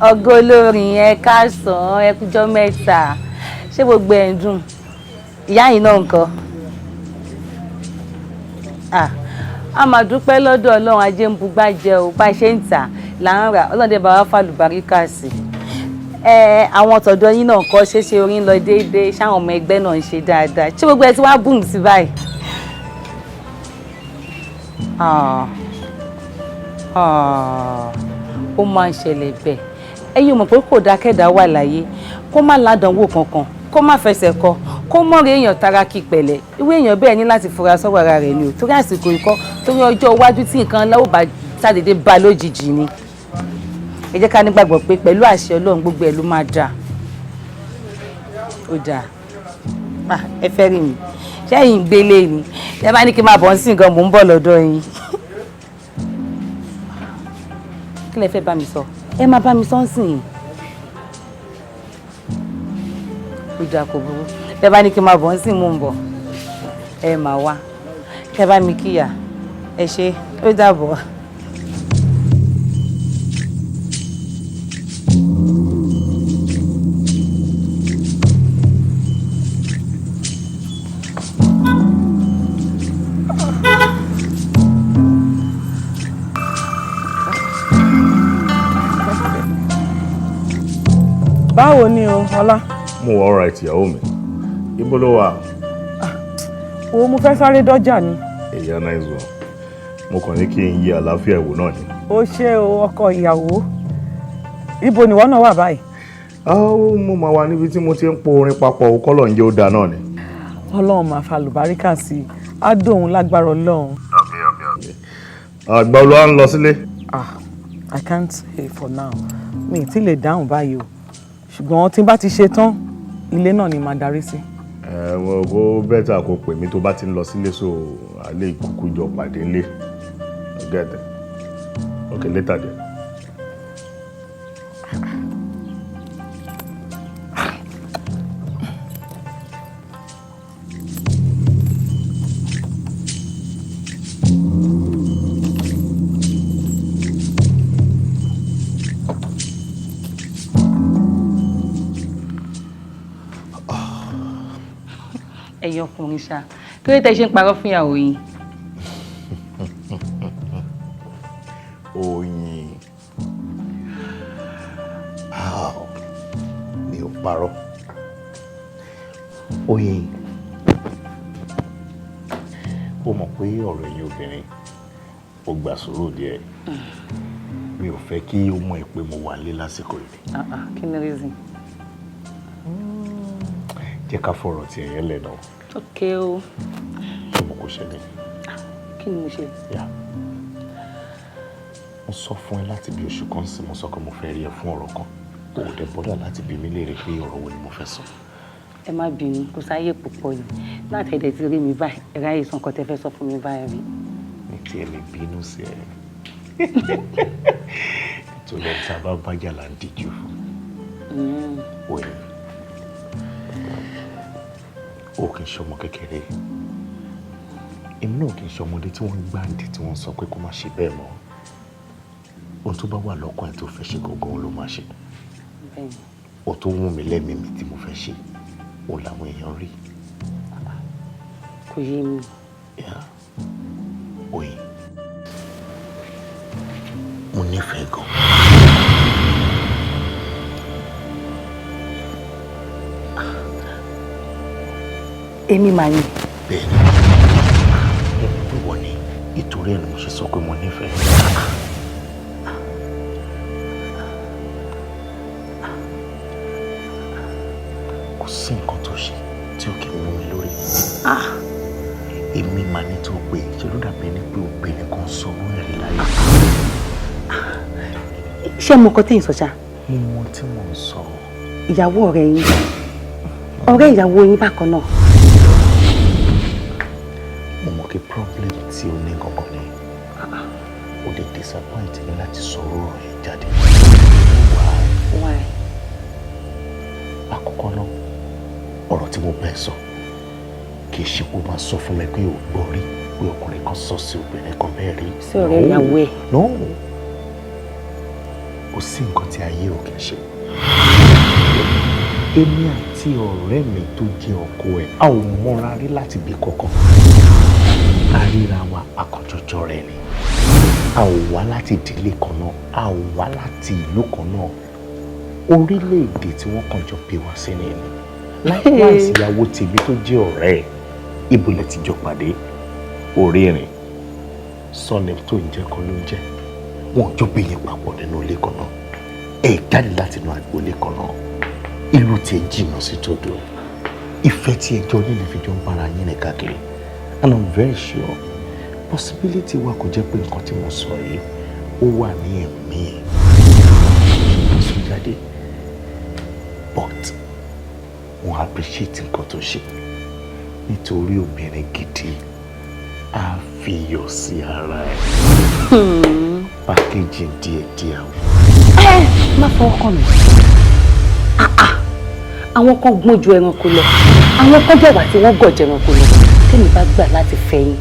Ọ̀gá olórin, ẹ káàsán, ẹ kújọ́ mẹ́ta. Ṣé gbogbo ẹ̀ ń dùn? Ìyá yìí náà nǹkan. Ah, a máa dúpẹ́ lọ́dọ̀ Ọlọ́run, ajé ń bugbá jẹ o. Bá a ṣe ń tà là ń rà, Ọlọ́run bá wa fàlùbáríkà sí ẹ. Àwọn tọ̀dọ̀ yín náà kọ́, ṣe ṣe orin lọ déédéé? Ṣáwọn ọmọ ẹgbẹ́ náà ń ṣe dáadáa? Ṣé gbogbo ẹ ti wá bùn sí báyìí? Ah. Ah. Ó máa ń ṣẹlẹ̀ bẹ́ẹ̀. Ẹ̀yin ò mọ̀ pé kò dáa kẹ́dàá wà láyé kó má ládánwò kankan, kó má fẹsẹ̀ kọ, kó mọ̀rẹ́ èèyàn tara kí pẹ̀lẹ́. Ìwé èèyàn bẹ́ẹ̀ ní láti fura sọ́wọ́ ara rẹ̀ ni o, torí àsìkò ikọ́, torí ọjọ́ iwájú tí nǹkan ńlá ò bá ṣàdédé bá lójijì ni. Ẹ jẹ́ ká nígbàgbọ́ pé pẹ̀lú àṣẹ Ọlọ́run, gbogbo ẹ̀ ló máa dáa. Ó dáa. Ẹ fẹ́ rí mi? Ṣẹ́yìn gbélé ni? Ẹ bá ní kí n máa bọ̀ ń sìn gan, mò ń bọ̀ lọ́dọ̀ yín. Kí lẹ fẹ́ bá mi sọ? Ẹ má bá mi sọ ń sìn. Ó dáa, kò burú. Ẹ bá ní kí n máa bọ̀ ń sìn, mò ń bọ̀. Ẹ máa wá kẹ bá mi kíyà. Ẹ ṣé, ó dàbọ̀. Báwo ni o, Ọlá? Mo wà alright, ìyàwó mi. Ibo ló wà? O, mo fẹ́ sáré dọ́jà ni. Èyí nice one. Mo kàn ní kí n yí àlàáfíà ìwò náà ni. Ó ṣé o, ọkọ ìyàwó. Ibo nìwọ náà wà báyìí? Mo máa wà níbi tí mo ti ń po orin papọ̀. O kọ́lọ̀ ń jẹ́ ó dáa náà ni. Ọlọ́run máa fa àlùbáríkà sí i, á dóhun lágbára Ọlọ́run. Àmín, àmín, àmín. Àgbà olúwa ń lọ sílé. Ah, I can't say for now. Mi ì tí lè dáhùn báyìí o, ṣùgbọ́n tí n bá ti ṣe tán, ilé náà ni màá darí sí. Ẹ wọ́n kó better kó pè mí tó bá ti ń lọ sílé, so a lè kúkú jọ pàdé ńlé. Get it? Okay, later then. Ẹ̀yin ọkùnrin ṣá, kí ló tẹ́ ṣe ń parọ́ fún ìyàwó yín? Oyin, mi ò parọ́. Oyin, ó mọ̀ pé ọ̀rọ̀ ẹ̀yin obìnrin ó gbà sùúrù díẹ̀. Mi ò fẹ́ kí ó mọ̀ pé mo wà lé lásìkò yìí. Ah, ah, kí ni reason? Jẹ́ ká fọ̀rọ̀ tí ẹ̀yẹ́ lẹ̀ náà. Ok o. Ṣé mo kò ṣẹlẹ̀? Kí ni mo ṣe? Yà, mo sọ fún ẹ láti bí oṣù kan sí, mo sọ pé mo fẹ́ rí ẹ fún ọ̀rọ̀ kan. Kò dẹ̀ bọ́dà láti bi mí léèrè pé ọ̀rọ̀ wo ni mo fẹ́ sọ. Ẹ má bínú, kò sáyè púpọ̀ ni láti ẹ̀dẹ̀ ti rí mi báyìí. Ẹ ráyè sọ nǹkan tẹ́ fẹ́ sọ fún mi báyìí rí. Ní tí ẹ lè bínú sí ẹ, nítorí ẹ tá a bá bájà là ń díjú fún. Oyin, o kì í ṣọmọ kékeré, èmi náà kì í ṣọmọdé tí wọ́n ń gbàǹdì tí wọ́n sọ pé kó má ṣe bẹ́ẹ̀ mọ́. Ohun tó bá wà lọ́kàn ẹ̀ tó fẹ́ ṣe gangan ló máa ṣe. Ohun tó wù mí lẹ́mìí mi tí mo fẹ́ ṣe, òun làwọn èèyàn rí. Kò yé mi. Oyin, mo nífẹ̀ẹ́ gan. Èmi màá ní. Bẹ́ẹ̀ni, mo mọ̀ pé wọ́n ní ìtorí ẹ̀ ni mo ṣe sọ pé mo nífẹ̀ẹ́. Kò sí nǹkan tó ṣe tí ó kì í mú mi lórí. Èmi màá ní tó pé ṣe ló dàbí ẹni pé obìnrin kan sọ ọ́ ẹ̀rí láyé. Ṣé mo kọ́ tí ń sọ ṣá? Mo mọ tí mò ń sọ. Ìyàwó ọ̀rẹ́ yín, ọ̀rẹ́ ìyàwó yín bákan náà. Mo mọ̀ kí problem tí o ní gangan ni o lè disappoint mi láti sọ̀rọ̀ ọ̀rọ̀ yẹn jáde. Why? Why? Àkọ́kọ́ náà, ọ̀rọ̀ tí mo bẹ́ẹ̀ sọ kì í ṣe kó máa sọ fún mi pé o gbọ́ rí pé ọkùnrin kan sọ sí obìnrin kan bẹ́ẹ̀ rí. Sí ọ̀rẹ́ ìyàwó ẹ̀? No. Kò sí nǹkan tí ayé ò kì í ṣe. Èmi àti ọ̀rẹ́ mi tó jẹ́ ọkọ ẹ̀, a ò mọ́ra rí láti bí kankan. A ríra wa akànjọjọ rẹ ni. A ò wá láti ìdílé kan náà, a ò wá láti ìlú kan náà. Orílẹ̀-èdè tí wọ́n kàn jọ bí wá sí ni ẹni. Likewise, ìyàwó tèmi tó jẹ́ ọ̀rẹ́ ẹ̀, ibo lẹ ti jọ pàdé? Orí ìrìn. Surname tó ń jẹ́ kan ló ń jẹ́. Wọ́n jọ bí yín papọ̀ nínú ilé kan náà. Ẹ jáde láti inú agboolé kan náà. Ìlú tí ẹ jìnnà sí tòdò. Ìfẹ́ tí ẹ jọ nílẹ̀ fi jọ ń bára yín rìn káàkiri. And I'm very sure possibility wa kò jẹ́ pé nǹkan tí mo sọ yìí ó wà ní ẹ̀mí ẹ̀. Sọ jáde. But wọ́n appreciate nǹkan tó ṣe. Nítorí obìnrin gidi á fi iyọ̀ sí ara ẹ̀. Packaging díẹ̀díẹ̀. Ẹ má fọwọ́ kàn mí. Àwọn kan gbọ́n ju ẹranko lọ, àwọn kan dẹ̀ wà tí wọ́n gọ̀ ju ẹranko lọ. Tèmi bá gbà láti fẹ́ yín,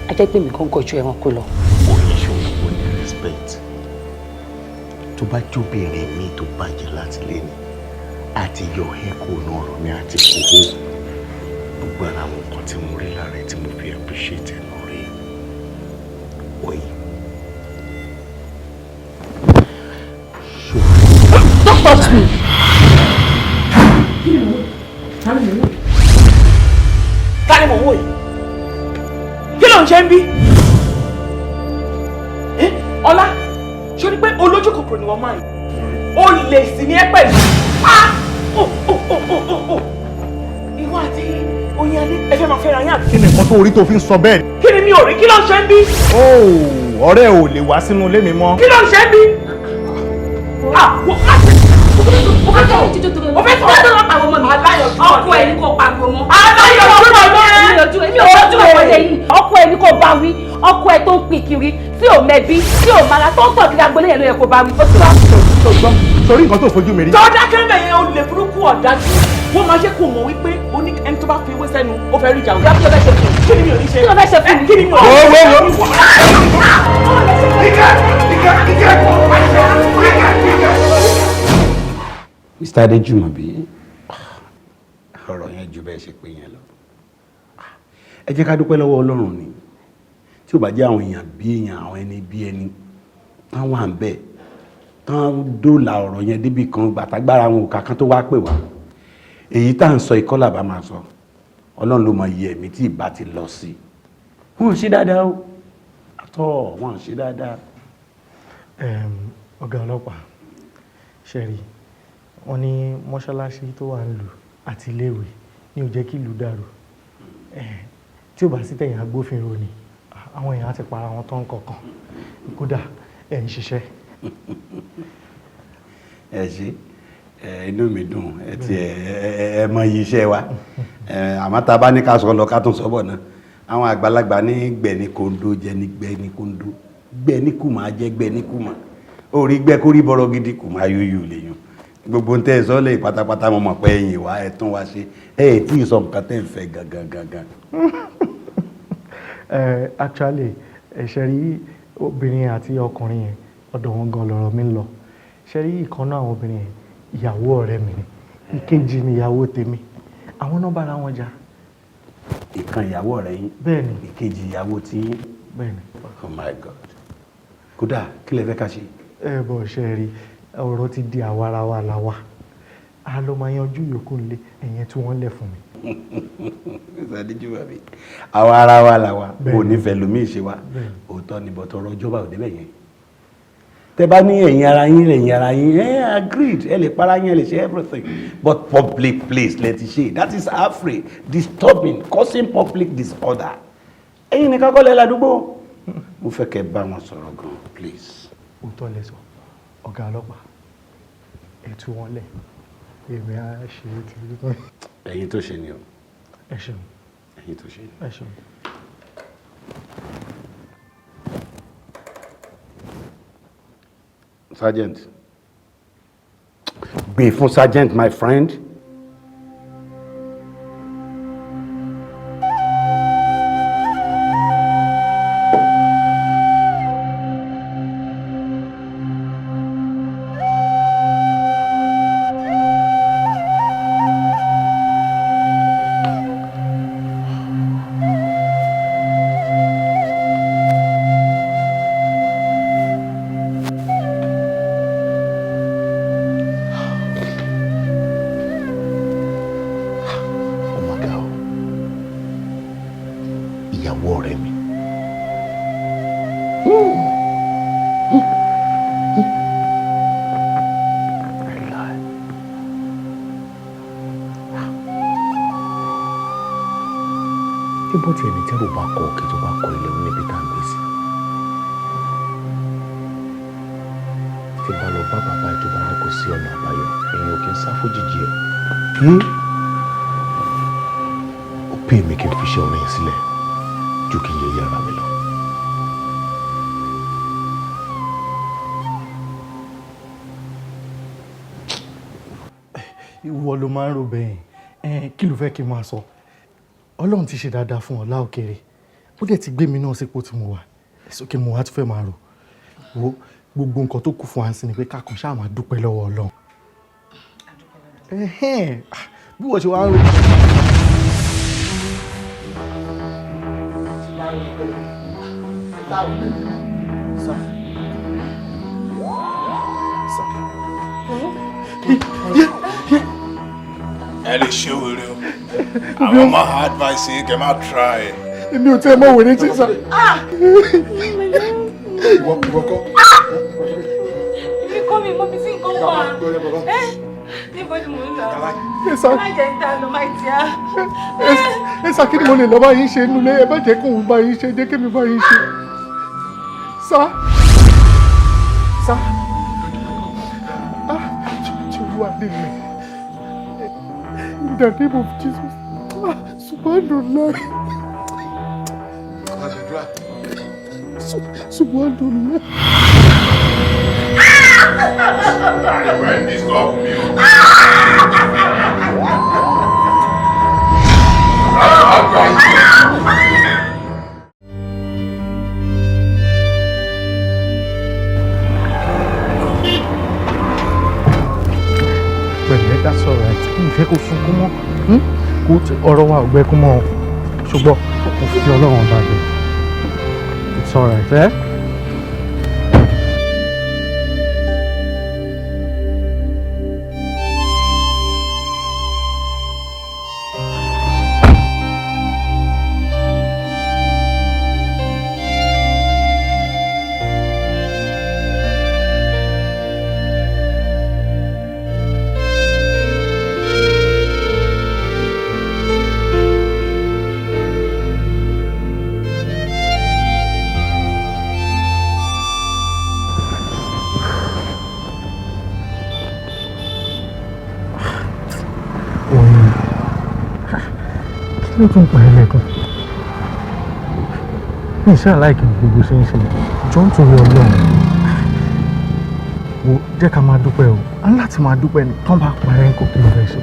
á jẹ́ pé mi kàn gọ̀ ju ẹranko lọ. Oyin ṣòro kò ní respect. Tó bá jóbìnrin mi tó bàjẹ́ láti lé ni, àti yọ ẹ́ kó náà rọ̀ ní àti kókó. Gbogbo ara àwọn nǹkan tí mo rí lára ẹ̀ tí mo fi appreciate ẹ̀ náà rí. Oyin. Don't touch me. Ta ni mò ń wò yìí? Kí ló ń ṣe ń bí? Ọlá, ṣó ní pé olójú kòkòrò ni wọ́n máa ń o lè sì ní ẹ pẹ̀lú. Ah! Oh, oh, oh, oh, oh, oh. Ìwọ àti Oyin Adé, ẹ fẹ́ máa fẹ́ra yín àbí? Kí ni nǹkan tó rí tó fi ń sọ bẹ́ẹ̀? Kí ni mi ò rí? Kí ló ń ṣe ń bí? Ó ọ̀rẹ́ ò lè wá sínú ilé mi mọ́. Kí ló ń ṣe ń bí? Ah! Wọ́n á ṣe o fẹ́ sọ̀rọ̀ o fẹ́ sọ̀rọ̀. Ọkọ ẹ ní kò pariwo mọ́. Aláyọ̀ ojú ọ̀dọ́ Èmi ò lójú ọmọdé yìí. Ọkọ ẹ ní kò bá wí. Ọkọ ẹ tó ń pín kiri, tí ò mẹbí, tí ò mara, tó ń tọ̀ kiri agbolé yẹn ló yẹ kó bá wí. Ó ti wá. Sórí nǹkan tó fojú mi rí. Tó dákẹ́ bẹ̀ yẹn, olè burúkú ọ̀dájú. Wọ́n máa ṣe kó mọ̀ wípé ó ní ẹni tó bá fi ewé sẹ́nu, ó fẹ́ rí ìjà òjá. Kí ló fẹ́ ṣe fún mi? Kí ni mi ò ní ṣe? Kí ló fẹ́ ṣe fún mi? Kí ni mi ò ní ṣe? Wo wo wo. Ike Ike Ike Ike Ike. Mr. Adéjùmọ̀bí, ọ̀rọ̀ yẹn ju bẹ́ẹ̀ ṣe pé yẹn lọ. Ẹ jẹ́ ká dúpẹ́ lọ́wọ́ Ọlọ́run ni. Tí ò bá jẹ́ àwọn èèyàn bí èèyàn, àwọn ẹni bí ẹni tán wà ń bẹ̀, tán dóòlà ọ̀rọ̀ yẹn débi kan gbàtàgbára wọn ò kà kan tó wá pè wá. Èyí tá à ń sọ ìkọlà bá máa sọ. Ọlọ́run ló mọ iye ẹ̀mí tí ìbá ti lọ sí. Wọ́n ò ṣe dáadáa o. Àtọ̀ wọ́n ò ṣe dáadáa. Ọ̀gá ọlọ́pàá, ṣẹ̀rí wọ́n ní mọ́ṣáláṣí tó wà ń lù àti iléèwé ní ò jẹ́ kí ìlú dàrú. Tí ò bá sí tẹ̀yìn agbófinró ni àwọn èèyàn á ti para wọn tán kankan. Kódà ẹ̀ ń ṣiṣẹ́. Ẹ ṣe ẹ, inú mi dùn. Ẹ ti ẹ ẹ mọ iye iṣẹ́ wa. Ẹ àmọ́ tá a bá ní ká sọ lọ, ká tún sọ bọ̀ náà. Àwọn àgbàlagbà ní gbẹ̀ni kòńdó jẹ ní gbẹ̀ni kòńdó, gbẹ̀ni kùmà jẹ gbẹ̀ni kùmà, orí gbẹ kórí bọ́rọ̀ gidi kùmà yóyò lèyàn. Gbogbo ń tẹ́ ẹ sọ lẹ́yìn pátápátá, mo mọ̀ pé ẹ̀yìn wa ẹ tún wá ṣe. Ẹ ẹ̀ tí ì sọ nǹkan tẹ́ ń fẹ́ gangan gangan. Actually, ẹ ṣe rí obìnrin àti ọkùnrin yẹn, ọ̀dọ̀ wọn gan lọ̀rọ̀ mi ń lọ. Ṣe rí ìkan náà, àwọn obìnrin yẹn, ìyàwó ọ̀rẹ́ mi ni, ìkejì ni ìyàwó tèmi. Àwọn náà bára wọn jà. Ìkan ìyàwó ọ̀rẹ́ yín? Bẹ́ẹ̀ni. Ìkejì ìyàwó tí yín? Bẹ́ẹ̀ni. Oh my God! Kódà kí lẹ fẹ́ ká ṣe? Ẹ bọ̀, ṣe rí ọ̀rọ̀ ti di àwarawa làwa a lọ máa yanjú yòókù nílé. Ẹ̀yẹn tí wọ́n lẹ̀ fún mi. Mr. Adéjùmọ̀bí, àwa ara wa là wa kò nífẹ̀ẹ́ lómi ìṣe wa. Òótọ́ ni, bọ̀tọ̀ ọ̀rọ̀ ìjọba ò débẹ̀ yẹn. Tẹ bá ní ẹ̀yin ara yín lẹ̀yin ara yín, ẹ agreed, ẹ lè para yín, ẹ lè ṣe everything, but public place lẹ ti ṣe. That is affray, disturbing, causing public disorder. Ẹ̀yin nìkan kọ́ lẹ́ ládùúgbò. Mo fẹ́ kẹ́ bá wọn sọ̀rọ̀ gan, please. Òótọ́ lẹ sọ, ọ̀gá ọlọ́pàá. Ẹ tú wọn lẹ̀, èmi á ṣe é ti rí tán. Ẹ̀yin tó ṣe ni o. Ẹ ṣeun. Ẹ̀yin tó ṣe ni. Ẹ ṣeun. Sergeant, gbé fún sergeant, my friend. Ìyàwó ọ̀rẹ́ mi. Ṣé bó tiẹ̀ ní tẹ́rù bá kọ òkè tó bá kọ ilé ó níbi tá à ń gbé sí? Tí bá lọ bá bàbá ẹ̀ tó bá ní kò sí ọ̀nà àbáyọ, èèyàn ò kí ń sá fójìji ẹ̀. Ó pè mí kí n fi iṣẹ́ orin yẹn sílẹ̀ ju kí n yẹ yàrá mi lọ. Ìwọ ló máa ń ro bẹ́yìn. Kí ló fẹ́ kí n máa sọ? Ọlọ́run ti ṣe dáadáa fún ọ láòkèrè, ó dẹ̀ ti gbé mi náà sípò tí mo wà sókè. Mo wá tún fẹ́ máa rò wo gbogbo nǹkan tó kù fún wa sí ni pé ká kàn ṣáà máa dúpẹ́ lọ́wọ́ Ọlọ́run. Ẹ̀hẹ́n, ah, bí wọ́n ṣe wá ń rò. Sir. Sir. Ẹ lè ṣe wèrè o, àwọn máa advice yín kẹ́ máa try. Èmi ò tẹ́ mọ̀ wèrè tí sà. Ìwọ kọ́. Èmi kọ́, mi mọ bí sí nǹkan wà. Ẹ́, níbo ni mò ń lọ? Ẹ sà. Má jẹ́ ń dá lọ, má jẹ́. Ẹ sà, kí ni mo lè lọ bá yín ṣe nulẹ̀? Ẹ bá jẹ́ kóun bá yín ṣe, jẹ́ kémi bá yín ṣe. Sà. Sà. Ah, tí Olúwa lè lẹ̀. In the name of Jesus. Ah, subhanallah. Subhanallah. Ìwé ń disturb mi o. Pẹ̀lẹ́, that's all right. Mi ò fẹ́ kó sunkún mọ́. Kó ọ̀rọ̀ wa ò gbẹ́kún mọ́ o. Ṣùgbọ́n mo fi Ọlọ́run ọba bẹ̀. It's all right, eh? Oyin, kí ló tún pa ẹ́ lẹ́kùn? Mi ì ṣáà láìkí gbogbo ṣe ń ṣe. Jọ ń torí Ọlọ́run. Wo, jẹ́ ká máa dúpẹ́ o. A ní láti máa dúpẹ́ ni. Tán bá pa ẹ́ kó, kí ló fẹ́ ṣe?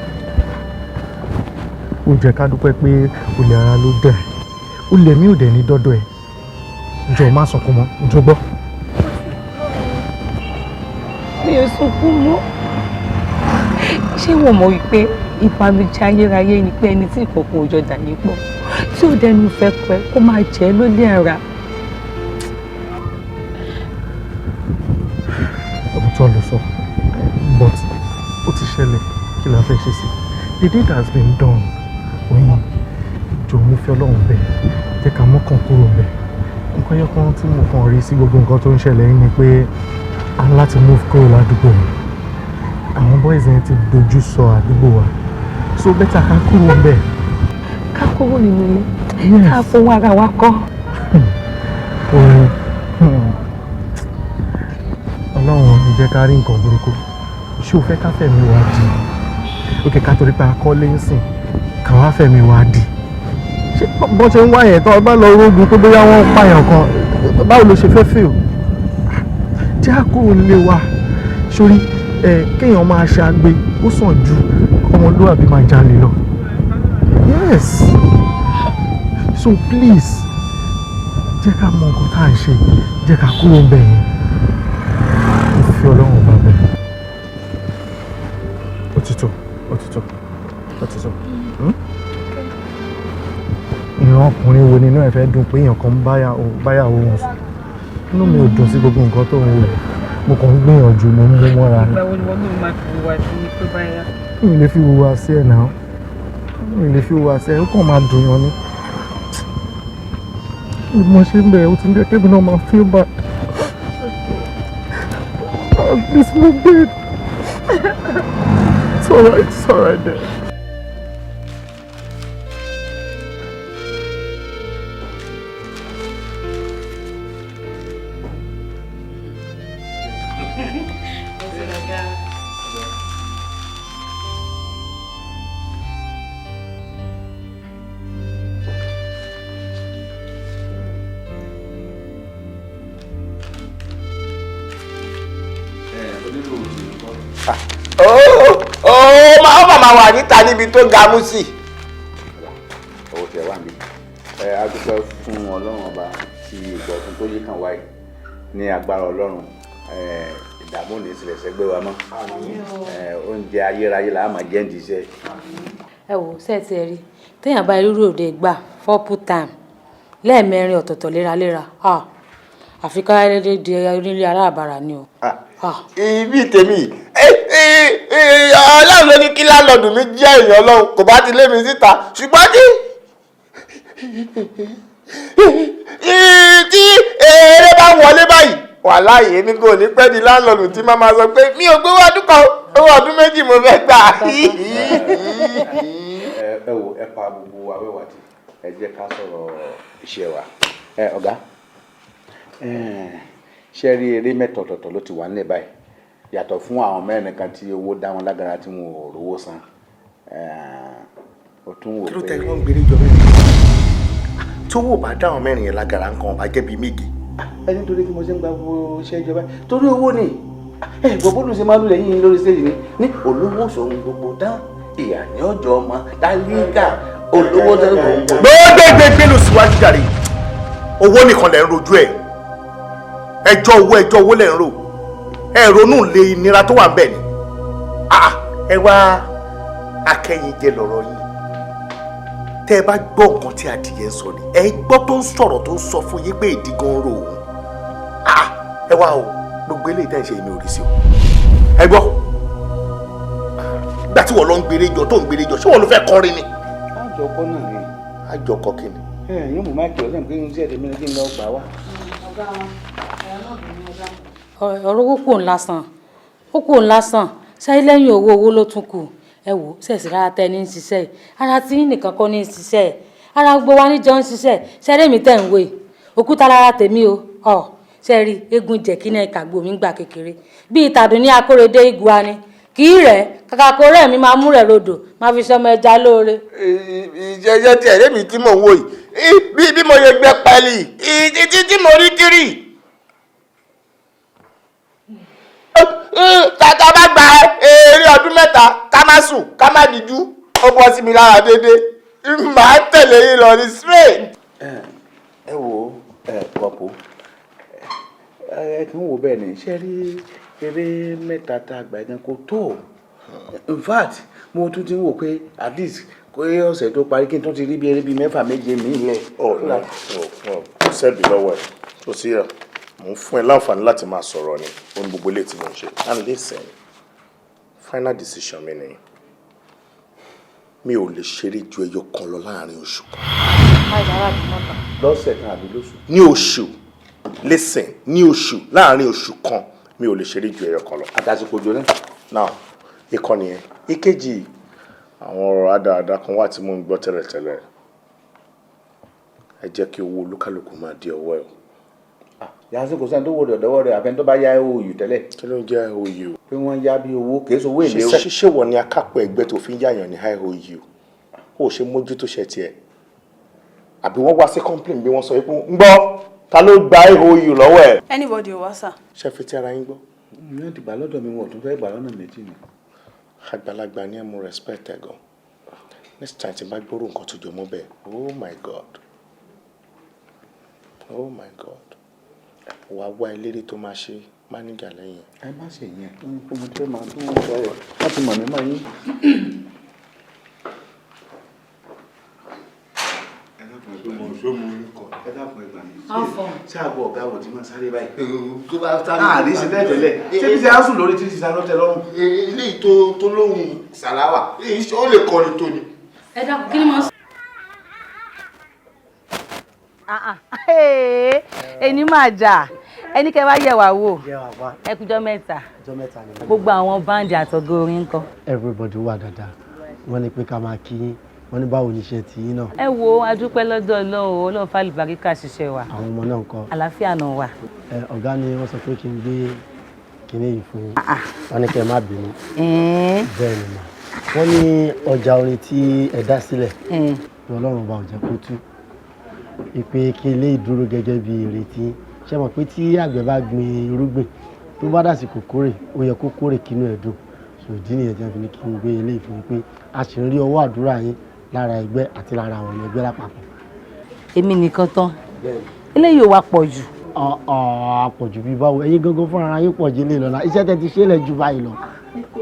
Ó jẹ́ ká dúpẹ́ pé olè ara ló dẹ̀. Olè mi ò dẹ̀ ní dọ́dọ̀ ẹ̀. Jọ, má sunkún mọ́. Jọ, gbọ́. Mi ò sunkún mọ́. Ṣé wọ́n mọ̀ wípé ìbànújẹ́ ayérayé ni pé ẹni tí ìkọ̀kọ̀ òjò dà yín pọ̀, tí ò dẹnu fẹ́ pẹ́, kó máa jẹ́ lólé ara? Òótọ́ ló sọ, but ó ti ṣẹlẹ̀, kí la fẹ́ ṣe sí? The deed has been done. Oyin, jọ̀ọ́, mo fi Ọlọ́run bẹ̀, jẹ́ ká mọ́kàn kúrò bẹ̀. Nǹkan yẹn kan tí mo kàn rí sí gbogbo nǹkan tó ń ṣẹlẹ̀ yìí ni pé a ní láti move kúrò ládùúgbò yẹn. Àwọn boys yẹn ti dojú sọ àdúgbò wa, so better ká kúrò bẹ̀. Ká kúrò nínú ilé ká fowó ara wa kọ́. Oyin, Ọlọ́run ò ní jẹ́ ká rí nǹkan burúkú. Ṣé o fẹ́ ká fẹ̀mí wa di òkè, ká torí pé a kọ́lé ń sìn, ká wá fẹ̀mí wa di? Ṣé bọ́n ṣe ń wá yẹn tán, bá lọ rógun pé bóyá wọ́n ń pààyàn kan, báwo ló ṣe fẹ́ feel? Jẹ́ àkúrò nílé wa sórí ẹ. Kéèyàn máa ṣàgbé, ó sàn ju ọmọlúwàbí máa jalè lọ. Yes, so please, jẹ́ ká mọ nǹkan tá à ń ṣe, jẹ́ ká kúrò ń bẹ̀ yẹn. Mo fi Ọlọ́run ọba bẹ̀. Ó ti tó, ó ti tó, ó ti tó. Ìran ọkùnrin wo nínú ẹ̀ fẹ́ dùn pé èèyàn kan ń báyàwó wọn sùn? Inú mi ò dùn sí gbogbo nǹkan tó ń wò yìí. Mo kàn ń gbìyànjú, mo ń mú mọ́ra ni. Ìgbà wo ni wọ́n náà máa fi wá sí tó bá yá? Mi ò lè fi hùwà sí ẹ̀ náà, mi ò lè fi hùwà sí ẹ̀. Ó kàn máa dùn yàn ni. Mo ṣe ń bẹ̀rẹ̀, ó ti ń jẹ́ kébì náà máa feel bad. Please move bed. It's alright, it's alright there. Ó màmá wà níta níbi tó ga mú sí. Owó tí ẹ wà mí, ẹ a dúpẹ́ fún Ọlọ́run Ọba tí ìgbà ọ̀tun tó yí kàn wáyé. Ní agbára Ọlọ́run, ìdààmú ò ní sílẹ̀ sẹ́gbẹ́ wa mọ́. Oúnjẹ ayérayé là á máa jẹ́ ń diṣẹ́. Ẹ wò sẹ́ẹ̀tì, ẹ rí téèyàn bá irú òde gbà four time lẹ́ẹ̀mẹrin ọ̀tọ̀ọ̀tọ̀ léraléra, àfi ká dédé di onílé aláàbàrà ni o. Ibi tèmi, Ọlọ́run ló ní kí landlord mi jẹ́ èèyàn Ọlọ́run, kò bá ti lé mi síta, ṣùgbọ́n tí eré bá wọlé báyìí, wàláhì, èmi kò ní pẹ́ di landlord tí máa sọ pé mi ò gbówó ọdún kan, owó ọdún 2 mo fẹ́ gbà. Ẹ wò, ẹ pa gbogbo awẹ́wà tí ẹ jẹ́ ká sọ̀rọ̀ iṣẹ́ wa. Ẹ ọ̀gá, ṣe rí eré mẹ́ta ọ̀tọ̀ọ̀tọ̀ ló ti wà nílẹ̀ báyìí, yàtọ̀ fún àwọn mẹ́rin kan tí owó dá wọn lágara tí wọn ò rówó san. Ó tún wò Kí ló pé tẹ wọ́n ń gbére jọ mẹ́rin tí owó bá dá àwọn mẹ́rin yẹn lágara, nǹkan ọba jẹ́ bíi méje? Ẹ nítorí kí mo ṣe ń gba gbogbo iṣẹ́ ìjọba, torí owó ni. Ẹ gbọ́ bólú ṣe máa ń lulẹ̀ yín lórí stage ni ní olówó sòun gbogbo tán, ìyá ní ọjọ́ ọmọ tálíkà olówó tó gbogbo. Gbẹgbẹgbẹ ló síwájú jàre. Owó nìkan lẹ̀ ń rojú ẹ̀, ẹjọ́ owó, ẹjọ́ owó lẹ̀ ń rò. Ẹ ronú lé ìnira tó wà ń bẹ̀ ni. Ah, ẹ wá akẹ́yìnjẹ lọ̀rọ̀ yín. Tẹ́ ẹ bá gbọ́ nǹkan tí adìyẹ ń sọ ni, ẹ gbọ́ tó ń sọ̀rọ̀, tó ń sọ fún yín pé ìdí gan ro òun. Ah, ẹ wá o, gbogbo eléyìí tẹ́ ẹ ṣe, èmi ò rí sí o. Ẹ gbọ́, gbà tí wọ́n lọ ń gbére jọ, tó ń gbére jọ, ṣé wọ́n ló fẹ́ kọrin ni? Àjọkọ náà ni. Àjọkọ kí ni? Ẹ yóò mú máìkì ọ̀sẹ̀ pé iṣẹ́ tèmi ni kí n lọ gbà wá. Ọ̀rọ̀ owó kò ń lásán, ó kò ń lásán ṣáyé. Lẹ́yìn owó, owó ló tún kù. Ẹ wò ṣẹ̀sì rárá, tẹ́ ní ń ṣiṣẹ́ yìí, ara tí yín nìkan kọ́ ní ń ṣiṣẹ́ ẹ̀, ara gbogbo wa níjọ ń ṣiṣẹ́. Ṣẹ́rẹ́ mi tẹ̀ ń wò yìí, òkúta lára tèmi o. Ọ̀ ṣe rí eégún jẹ̀kí náà, kàgbó mi ń gbà kékeré bíi ìtàdùn ní akóredé igua ni kì í rẹ̀ kàkà kó rẹ̀ mi máa mú rẹ̀ rodò, máa fi ṣọmọ ẹja lóore. Ìjẹjẹ tí ẹ̀rẹ́ mi tí mò ń wò yìí, bí mo ṣe gbẹ pẹ́ẹ́lí títí tí mo rí kiri. Tata bá gba eré ọdún 3, ká má sùn, ká má díjú, ó bọ́ sí mi lára déédéé, màá tẹ̀lé yín lọ ní straight. Ẹ wo, ẹ kọ̀pọ̀, ẹ kì í wò bẹ́ẹ̀ ni. Ṣé rí eré mẹ́ta tá a gbà gan kó tó? In fact, mo tún ti ń wò pé at least kó ọ̀sẹ̀ tó parí, kí n tún ti rí bí eré bíi mẹ́fà, méje mi lẹ̀. Ọ̀ no, kò sẹ́bi lọ́wọ́ ẹ̀ tó sí ẹ̀. Mò ń fún ẹ láǹfààní láti máa sọ̀rọ̀ ni. Ó ní gbogbo eléyìí tí mò ń ṣe. And listen, final decision mi ni, mi ò lè ṣeré ju ẹyọ kan lọ láàrin oṣù kan. Lọ́sẹ̀ kan àbí lóṣù? Ní oṣù. Listen, ní oṣù, láàrin oṣù kan, mi ò lè ṣeré ju ẹyọ kan lọ. Àtàsìkò òjò náà. Now, ìkànnì yẹn. Ìkejì, àwọn ọ̀rọ̀ àdáadáa kan wà tí mò ń gbọ́ tẹ́lẹ̀tẹ́lẹ̀. Ẹ jẹ́ kí owó olúkálùkù máa di ọwọ́ ẹ̀ o. Yàtọ̀ kò sẹ́ni tó wò dọ̀dọ̀wọ́ rẹ̀, àfẹn tó bá yá OU tẹ́lẹ̀. Kí ló ń jẹ́ IOU? Pé wọ́n yá bí owó, kì í ṣe owó èlé o. Ṣé wọ ni akápò ẹgbẹ́ tó fi ń yáyàn ní IOU? Ó ṣe mójútó ṣe tiẹ̀, àbí wọ́n wá sí complain bí wọ́n sọ pé ń gbọ́, ta ló gba IOU lọ́wọ́ ẹ̀? Anybody ò wá sà. Ṣé fi ti ara yín gbọ́? Wọ́n ti gbà lọ́dọ̀ mi, wọn ò tún fẹ́ gbà lọ́nà méjì ni. Àgbàlagbà ni ẹ, mú respect ẹ gan. Next time tí n bá gbóró nǹkan tó jọ mọ́ bẹ́ẹ̀, oh my God, oh my God, wàá wá eléré tó máa ṣe mánéjà lẹ́yìn. Ẹ má ṣe yẹn, mo ti fẹ́ máa tún sọ̀rọ̀ láti mọ̀ mí mọ́ yín. Ẹ dákun, ẹ gbà mí. Ṣé àgọ́ ọ̀gá wò tí máa sáré báyìí? Tó bá sáré. Àárín sí tẹ́lẹ̀ tẹ́lẹ̀, ṣé bí ṣe á sùn lórí títí sáré tẹ́ lọ́rùn. Eléyìí tó lóhùn sàláwà, ó lè kọrin tó ni. Ẹ dákun, kí ni mo sọ? Ah, ah. Ẹni máa jà ẹni kẹ́ wá yẹ̀ wá wò. Ẹ kújọ́ mẹ́ta. Gbogbo àwọn band àtọ̀gọ́ orin ńkọ́? Everybody wà dáadáa. Wọ́n ní pé ká máa kí yín, wọ́n ní báwo ni iṣẹ́ ti yín náà? Ẹ wo, adúpẹ́ lọ́dọ̀ Ọlọ́run, Ọlọ́run fàlùbáríkà ṣiṣẹ́ wa. Àwọn ọmọ náà ńkọ́? Àlàáfíà náà wà. Ẹ ọ̀gá ni wọ́n sọ pé kí n gbé kinní yìí fún yín. Wọ́n ní kẹ́ ẹ má bínú. Bẹ́ẹ̀ ni mà. Wọ́n ní ọjà orin tí ẹ dá sílẹ̀ ní Ọlọ́run ọba ò jẹ́ kó tú. Ìpè kí ilé ìdúró gẹ́gẹ́ bí ìrètí. Ṣé mọ̀ pé tí àgbẹ̀ bá gbin irúgbìn tó bá dàsìkò kórè, ó yẹ kó kórè kínú ẹ̀ dùn. So ìdí nìyẹn tí wọ́n fi ní kí n gbé eléyìí fún yín pé a sì ń rí ọwọ́ àdúrà yín lára ẹgbẹ́ àti lára àwọn ọmọ ẹgbẹ́ lápapọ̀. Èmi nìkan tán? Eléyìí ò wá pọ̀ jù. Àpọ̀jù bíi báwo? Ẹ̀yin gangan fúnra yín pọ̀ jù lé lọ́la. Iṣẹ́ tẹ́ ti ṣe lẹ̀ ju báyìí lọ.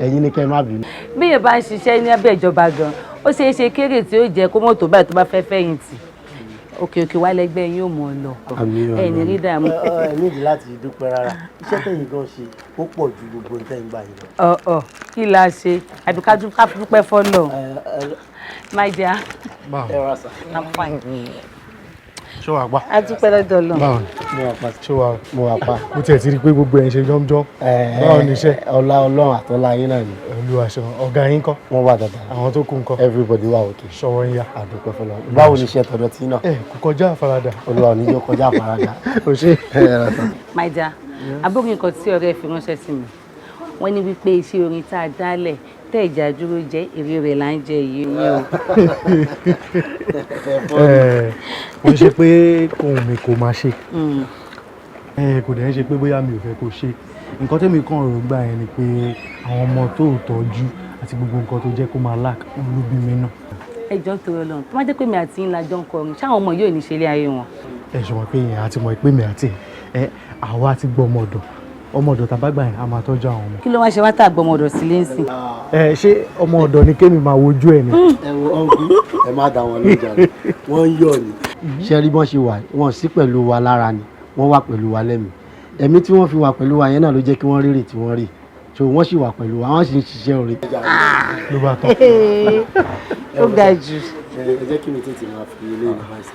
Ẹ̀yin ni kẹ́ ẹ má bínú. Bí èèyàn bá ń ṣiṣẹ́ ní abẹ́ ìjọba gan, ó ṣeé ṣe kéré tí ó jẹ́ kó mọ́tò báyìí tó bá fẹ́ fẹ̀yìntì. Òkè òkè wá lẹ́gbẹ́ yín ò mọ̀ ọ́ lọ. Ẹ ní rí dààmú. Ẹ nídìí láti dúpẹ́ rárá. Iṣẹ́ tẹ̀yin gan ṣe ó pọ̀ ju gbogbo nǹkan tẹ̀yin gbà yín lọ. Ọ̀ kí la ṣe? Àbí ká dúpẹ́ fọ́lọ̀. My dear. I'm fine. Ṣé wàá pa? A dúpẹ́ lọ́dọ̀ Ọlọ́run. Báwo ni? Mo wà pa. Ṣé wàá? Mo wà pa. Mo tiẹ̀ ti rí i pé gbogbo ẹ̀ ń ṣe jọ́mjọ́m. Báwo ni iṣẹ́? Ọlá Ọlọ́run àtọ́lá yín náà ni. Olúwa ṣeun. Ọ̀gá yín kọ́? Wọ́n wà dáadáa. Àwọn tó kù ńkọ́? Everybody wà okay. Ṣọwọ́ ń yá. A dúpẹ́ fọlọ́run. Báwo ni iṣẹ́ tọ̀dọ̀ tí náà? Ẹ kò kọjá àfaradà. Olúwa ò ní jẹ́ kọjá àfaradà. O ṣe. My dear, àbúrò nǹkan tí ọ̀rẹ́ fi ránṣẹ́ sí mi. Wọ́n ní wípé iṣẹ́ orin tá a dálẹ̀ tẹ́ ìjà dúró jẹ́ èrè rẹ̀ là ń jẹ yìí o. Kò ń ṣe pé ohun mi kò máa ṣe. Kò dẹ̀ ń ṣe pé bóyá mi ò fẹ́ kó ṣe. Nǹkan tẹ́mi kàn rò gbà yẹn ni pé àwọn ọmọ tó tọ́jú àti gbogbo nǹkan tó jẹ́ kó máa lack ló bí mi náà. Ẹ jọ̀ọ́ torí Ọlọ́run, tó má jẹ́ pé mi àti yín la jọ ń kọrin, ṣáwọn ọmọ yóò ní ṣe ilé ayé wọn? Ẹ ṣe mọ̀ pé yẹn àti mọ̀ pé mi àti ẹ àwa ti gbọ́ ọmọ ọ̀dọ̀. Ọmọ ọ̀dọ̀ tàbá gbà yẹn a máa tọ́jú àwọn ọmọ. Kí ló wá ṣe wá tà gbọ́ ọmọ ọ̀dọ̀ sílé ń sìn? Ẹ ṣé ọmọ ọ̀dọ̀ ni kémi máa wojú ẹ ni? Ẹ wo ọ̀nkú, ẹ má dá wọn lójà ni, wọ́n ń yọ̀ ni. Ṣé rí bọ́n ṣe wà, wọ́n sí pẹ̀lú wa lára ni, wọ́n wà pẹ̀lú wa lẹ́mìí. Ẹ̀mí tí wọ́n fi wà pẹ̀lú wa yẹn náà ló jẹ́ kí wọ́n rírì tí wọ́n rí. So wọ́n sì wà pẹ̀lú wa, wọ́n sì ń ṣiṣẹ́ orin. Ló bá tán. Ó ga jù. Ẹ jẹ́ kí mi tètè máa fi ilé ìlú báyìí sá.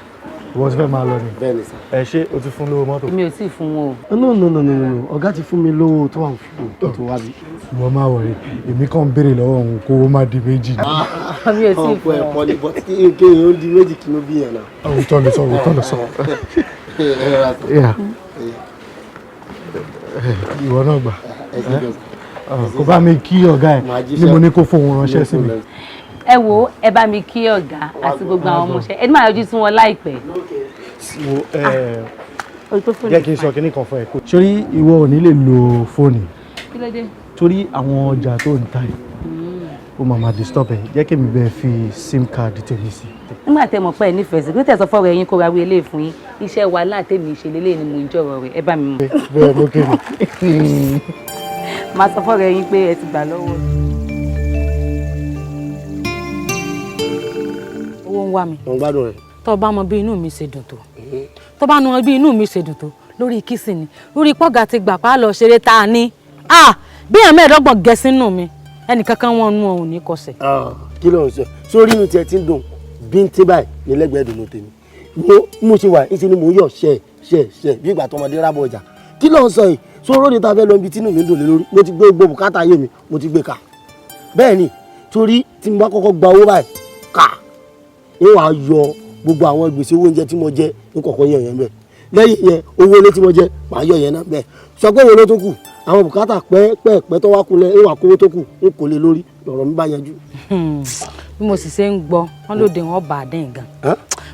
Ìwọ ti fẹ́ máa lọ ni? Bẹ́ẹ̀ ni sá. Ẹ ṣé o ti fún lówó mọ́tò? Mi ò tíì fún wọn o. No no no no no, ọ̀gá ti fún mi lówó tó wà fún tó tó wá bí. Ìwọ máa wọ̀rẹ́, èmi kàn ń béèrè lọ́wọ́ òun kó o má di méjì ni. Mi ò tíì fún wọn. Ọ̀pọ̀ ẹ̀pọ̀ ni but kéèyàn ó di méjì kí ló bí yẹn náà. Òótọ́ ló sọ, òótọ́ ló sọ. Ìwọ náà gbà. Kò bá mi kí ọ̀gá ẹ̀ ní mo ní kó fóun ránṣẹ́ sí mi. Ẹ wo, ẹ bá mi kí ọ̀gá àti gbogbo àwọn ọmọọṣẹ́, ẹni máa yọjú sí wọn láìpẹ́. Jẹ́ kí n sọ kinní kan fún ẹ. Sórí ìwọ ò ní lè lo fóònù. Kí ló dé? Torí àwọn ọjà tó ń ta yìí, ó máa máa disturb ẹ. Jẹ́ kí èmi bẹ́ẹ̀ fi sim card tèmi sí. Nígbà tẹ́ mọ̀ pé ẹ nífẹ̀ẹ́ sí, kí ló tẹ̀ sọ fọ́ọ̀rọ̀ ẹ̀yin kó ra wí eléyìí fún yín? Iṣẹ́ wa látẹ̀mí ṣe lélẹ́yìn ni mò ń jọ̀rọ̀ rẹ̀, ẹ bá mi mọ̀. Bẹ́ẹ̀ ló kéde. Màá sọ fọ́ọ̀rọ̀ ẹ̀yin pé ẹ ti gbà lọ́wọ́. Owó ń wá mi. Mo ń gbádùn rẹ̀. Tó bá mọ bí inú mi ṣe dùn tó. Tó bá mọ bí inú mi ṣe dùn tó lórí kìsì ni, lórí pọ́gà ti gbà pa lọ ṣeré tá a ní. Bí èèyàn 25 gẹ sínú mi, ẹnìkankan wọn nu òun ní kọsẹ̀. Kí ló ń sọ? Sórí inú tiẹ̀ ti ń dùn bíntín báyìí ní lẹ́gbẹ̀ẹ́ dùnú tèmi. Wo mo ṣe wà, ńṣe ni mò ń yọ̀ ṣẹ̀ ṣẹ̀ ṣẹ̀ bí ìgbà tọmọdé rábọ̀ ọjà. Kí ló ń sọ yìí? Sóró ni ta fẹ́ lọ ibi tínú mi ń dùn lé lórí. Mo ti gbé gbogbo bùkátà ayé mi, mo ti gbé ka. Bẹ́ẹ̀ ni, torí tí mo bá kọ́kọ́ gba owó báyìí, ká ń wàá yọ gbogbo àwọn gbèsè owó oúnjẹ tí mo jẹ ń kọ́kọ́ yọ yẹn bẹ́ẹ̀. Lẹ́yìn yẹn, owó ilé tí mo jẹ màá yọ yẹn náà bẹ́ẹ̀. Sọ pé wo ló tó kù? Àwọn bùkátà pẹ́ẹ́pẹ́ẹ́pẹ́ tó wá kulẹ̀ ń wà kówó tó kù ń kò lè lórí lọ̀rọ̀ mi bá yanjú. Bí mo sì ṣe ń gbọ́, wọ́n lóde wọn bà á dín gan.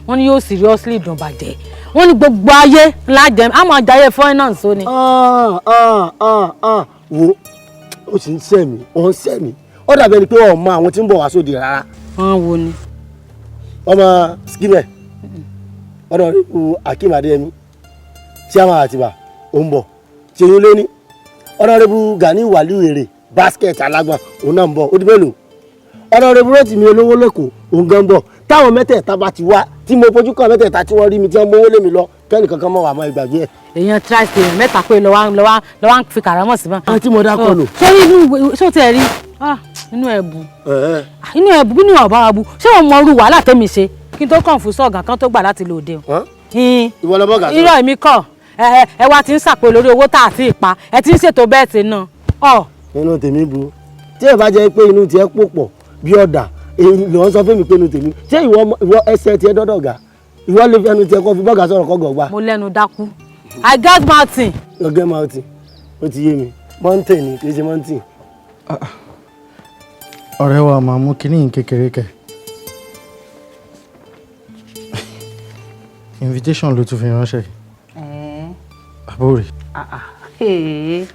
Wọ́n ní yóò seriously dùn bàjẹ́. Wọ́n ní gbogbo ayé lájẹ àmọ́ àjàyè finance ó ní. Wo ó sì ń sẹ́ mi, ó ń sẹ́ mi. Ó dàbí ẹni pé ọ̀ mọ àwọn tí ń bọ̀ wá sóde rárá. Wọ́n wo ni? Ọmọ skimẹ ọ̀nàrẹ́bù Akeem Adéyẹmí chairman Àtìbà ó ń bọ̀, ṣèyí lóní ọ̀nàrẹ́bù Gani Wàlíù Èrè basket alágbọ̀n òun náà ń bọ̀, ó di mélòó? Ọ̀nàrẹ́bù Rótìmí olówó lẹ́kọ̀ọ́ òun gan ń bọ̀. Táwọn mẹ́tẹ̀ẹ̀ta bá ti wá tí mo fojú kàn mẹ́tẹ̀ẹ̀ta tí wọ́n rí mi tí wọ́n mówó lé mi lọ kẹ́nì kankan mọ̀ wà mọ́ ìgbàgbé ẹ̀. Èèyàn tíráìsì èèyàn mẹ́ta pé lọ́wọ́ ń fi kàrámọ̀ sí mọ́. Àǹtí mo dákọ̀ nù. Sórí inú ṣó tẹ̀ rí inú ẹ̀ bu inú ẹ̀ bu bínú ọ̀bá wa bu ṣé o mọ irú wàhálà tẹ́mi ṣe kí n tó kàn fún sọ̀gàn kan tó gbà láti lòde o. Ìwọ lọ bọ́gà sọ. Irọ́ èmi kọ́ Ẹ ẹ wá ti ń sàpò lórí owó tá a ti pa, ẹ ti ń ṣètò bẹ́ẹ̀ tí náà. Ọ. Inú tèmi bu tí ẹ bá jẹ́ pé inú tiẹ̀ pò pọ̀ bí ọ̀dà ló ń sọ fún mi pé inú tèmi. Ṣé ìwọ ẹsẹ̀ tiẹ̀ dọ́dọ̀ ga? Ìwọ lè fi ẹnu tiẹ̀ kọ́ fi bọ́gà sọ̀rọ̀ kọ́ gọ̀gbà. Mo lẹ́nu dákú. I get mountain. You get mountain. Ó ti yé mi. Mountain ni, kì í ṣe mountain. Ọ̀rẹ́ wa, máa mú kinní yìí kékeré kẹ̀. Invitation ló tún fi ránṣẹ́ yìí. Àbúrò. Ee.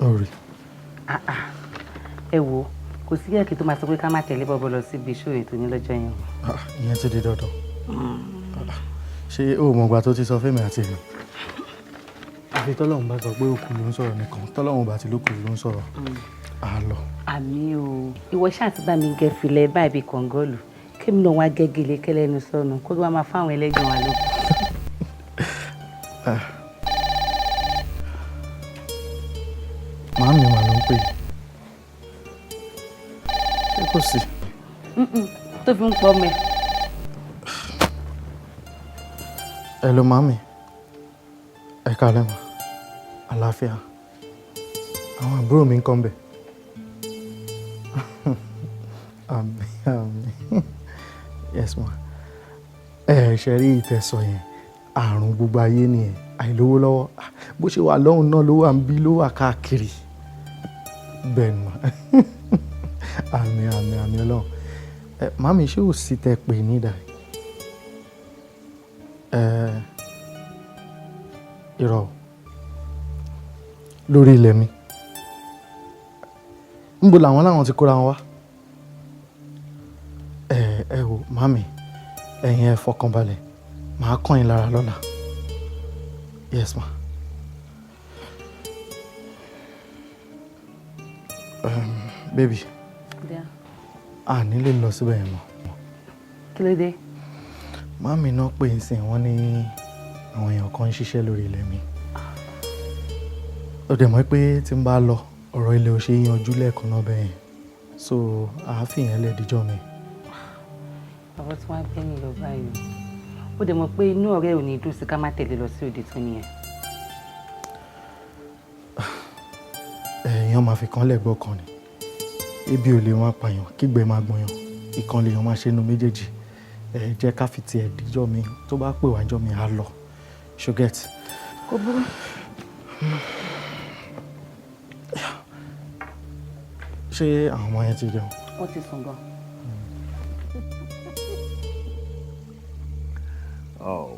Ọ̀rẹ́. Ẹ wo, kò sí ẹ̀kí tó máa sọ pé ká má tẹ̀lé bọ́bọ́ lọ síbi iṣu ètò ní lọ́jọ́ yẹn. Ìyẹn ti di dandan. Ṣé o mọ̀gbà tó ti sọ fẹ́mi àti èmi? Àfi tọ́lọ́run bá sọ pé òkú ló ń sọ̀rọ̀ nìkan, tọ́lọ́run bá ti lókù ló ń sọ̀rọ̀. À lọ. Àmì o, ìwọ ṣáà ti bá mi gẹ filẹ̀ báyìí bíi kọ̀ǹgọ́ọ̀lù. Kémi náà wá gẹ́gẹ́lé kẹ́lẹ́nu sọnù kó wá máa fáwọn ẹlẹ́gbẹ̀ẹ́ wa lọ. Màámi mà ló ń pè é. Ṣé kò sí? Tó fi ń pọ́ mẹ́. Hello, màámi. Ẹ káalẹ́ mà. Àlàáfíà. Àwọn àbúrò mi ń kọ́ ń bẹ̀. Àmín, àmín. Yes ma. Ẹ ṣe rí ìtẹ̀sọ̀ yẹn, àrùn gbogbo ayé nìyẹn, àìlówó lọ́wọ́. Bó ṣe wà lọ́hùn náà ló wà ń bí, ló wà káàkiri. Bẹ́ẹ̀ ni mà. Àmín, àmín, àmín Ọlọ́run. Ẹ màámi, ṣé ò sí tẹ pè ní ìdá? Ẹ irọ́ o. Lórí ilẹ̀ mi. Níbo làwọn láwọn ti kóra wọn wá? Ẹ ẹ wò màámi, ẹ̀yin ẹ fọkànbalẹ̀, màá kàn yín lára lọ́la. Yes ma. Baby. Yeah. A ní lè lọ síbẹ̀ yẹn mọ́. Kí ló dé? Màámi náà pè ń sìn, wọ́n ní àwọn èèyàn kan ń ṣiṣẹ́ lórí ilẹ̀ mi. Ó dẹ̀ mọ̀ pé tí n bá lọ, ọ̀rọ̀ ilẹ̀ ò ṣe é yanjú lẹ́ẹ̀kan náà bẹ́ẹ̀ yẹn. So, àá fìyẹn lẹ̀ díjọ́ mi. Ọ̀rọ̀ tí wọ́n á bẹ́yìn lọ báyìí o. Ó dẹ̀ mọ̀ pé inú ọ̀rẹ́ ò ní dùn sí ká má tẹ̀lé lọ sí òde tó nìyẹn. Èèyàn máa fi kan lẹ́gbọ́ kan ni. Ebi ò lè máa pààyàn, kígbe máa gbọ̀nyàn. Ìkan lèèyàn máa ṣe inú méjèèjì. Ẹ jẹ́ ká fi tiẹ̀ díjọ́ mi, tó bá pè wá jọ́ mi, á lọ. Ṣo get? Kò burú. Ṣé àwọn ọmọ yẹn ti jẹun? Wọ́n ti sùn gan. Oh.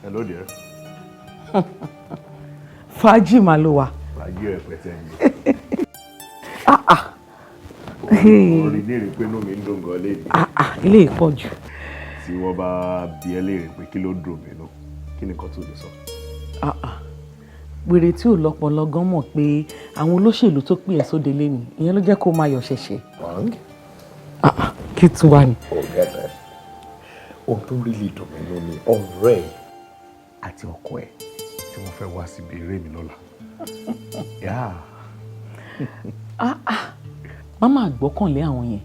Hello dear. Fàájì mà ló wà. Fàájì rẹpẹtẹ ni. Orí léèrè pé inú mi ń dùn gan léèrè. Ilé ìpọ̀jù. Tí wọ́n bá bi ẹ́ léèrè pé kí ló ń dùn mí nú, kí ni nǹkan tó lè sọ? Wèrè tí ò lọ́pọlọ gan mọ̀ pé àwọn olóṣèlú tó pè ẹ́ sóde lẹ́nu, ìyẹn ló jẹ́ kó máa yọ̀ ṣẹ̀ṣẹ̀. Kí tún wà ní? Ọ̀gá ẹ̀, ohun tó rí lè dùn mí nú ni ọ̀rẹ́ ẹ̀ àti ọkọ ẹ̀ tí wọ́n fẹ́ wá síbi eré mi lọ́la. Yeah. Má máa gbọ́kànlé àwọn yẹn,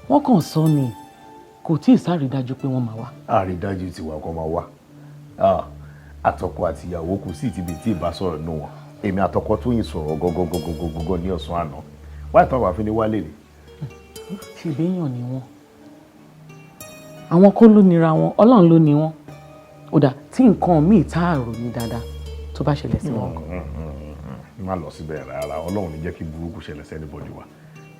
wọ́n kàn sọ ni, kò tí ì sárídájú pé wọ́n máa wá. Àrídájú ti wà kó máa wá. Àtọkọ àti ìyàwó kò sí ìtìbí tí ìbá sọ̀rọ̀ nù wọn. Èmi àtọkọ tó yìn sọ̀rọ̀ gọ́gọ́gọ́gọ́gọ́ ní ọ̀sán àná. Wáyé tó wà fi ní wálé ni. Ṣèbéyàn ni wọ́n. Àwọn kọ́ ló nira wọn, Ọlọ́run ló ní wọn. Ó dà tí nǹkan míì tá a rò ní dáadáa tó bá ṣẹlẹ̀ sí wọn. Má lọ síbẹ̀ rárá, Ọlọ́run ní jẹ́ kí burúkú ṣẹlẹ̀ sí anybody wa.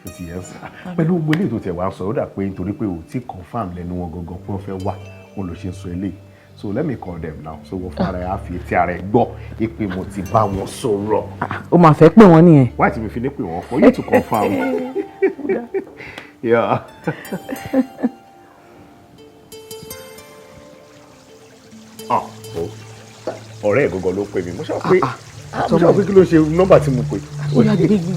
Ṣé ti yẹn sá? Pẹ̀lú gbogbo eléyìí tó tẹ̀ wá ń sọ, ó dà pé nítorí pé o ti confirm lẹ́nu wọn gangan pé wọ́n fẹ́ wá, òun ló ṣe ń sọ eléyìí. So let me call them now. So wọ́n fún ara ẹ̀ á fi etí ara ẹ̀ gbọ́ pé mo ti bá wọn sọ̀rọ̀. O máa fẹ́ pè wọ́n nìyẹn. Why tí mi fi ní pè wọ́n? For you to confirm. Yeah. Ah, oh. Ọ̀rẹ́ ẹ̀ gangan ló pè mí. Mo ṣáà pé kí ló ṣe nọ́mbà tí mo pè. Ó yá, gbé gbé.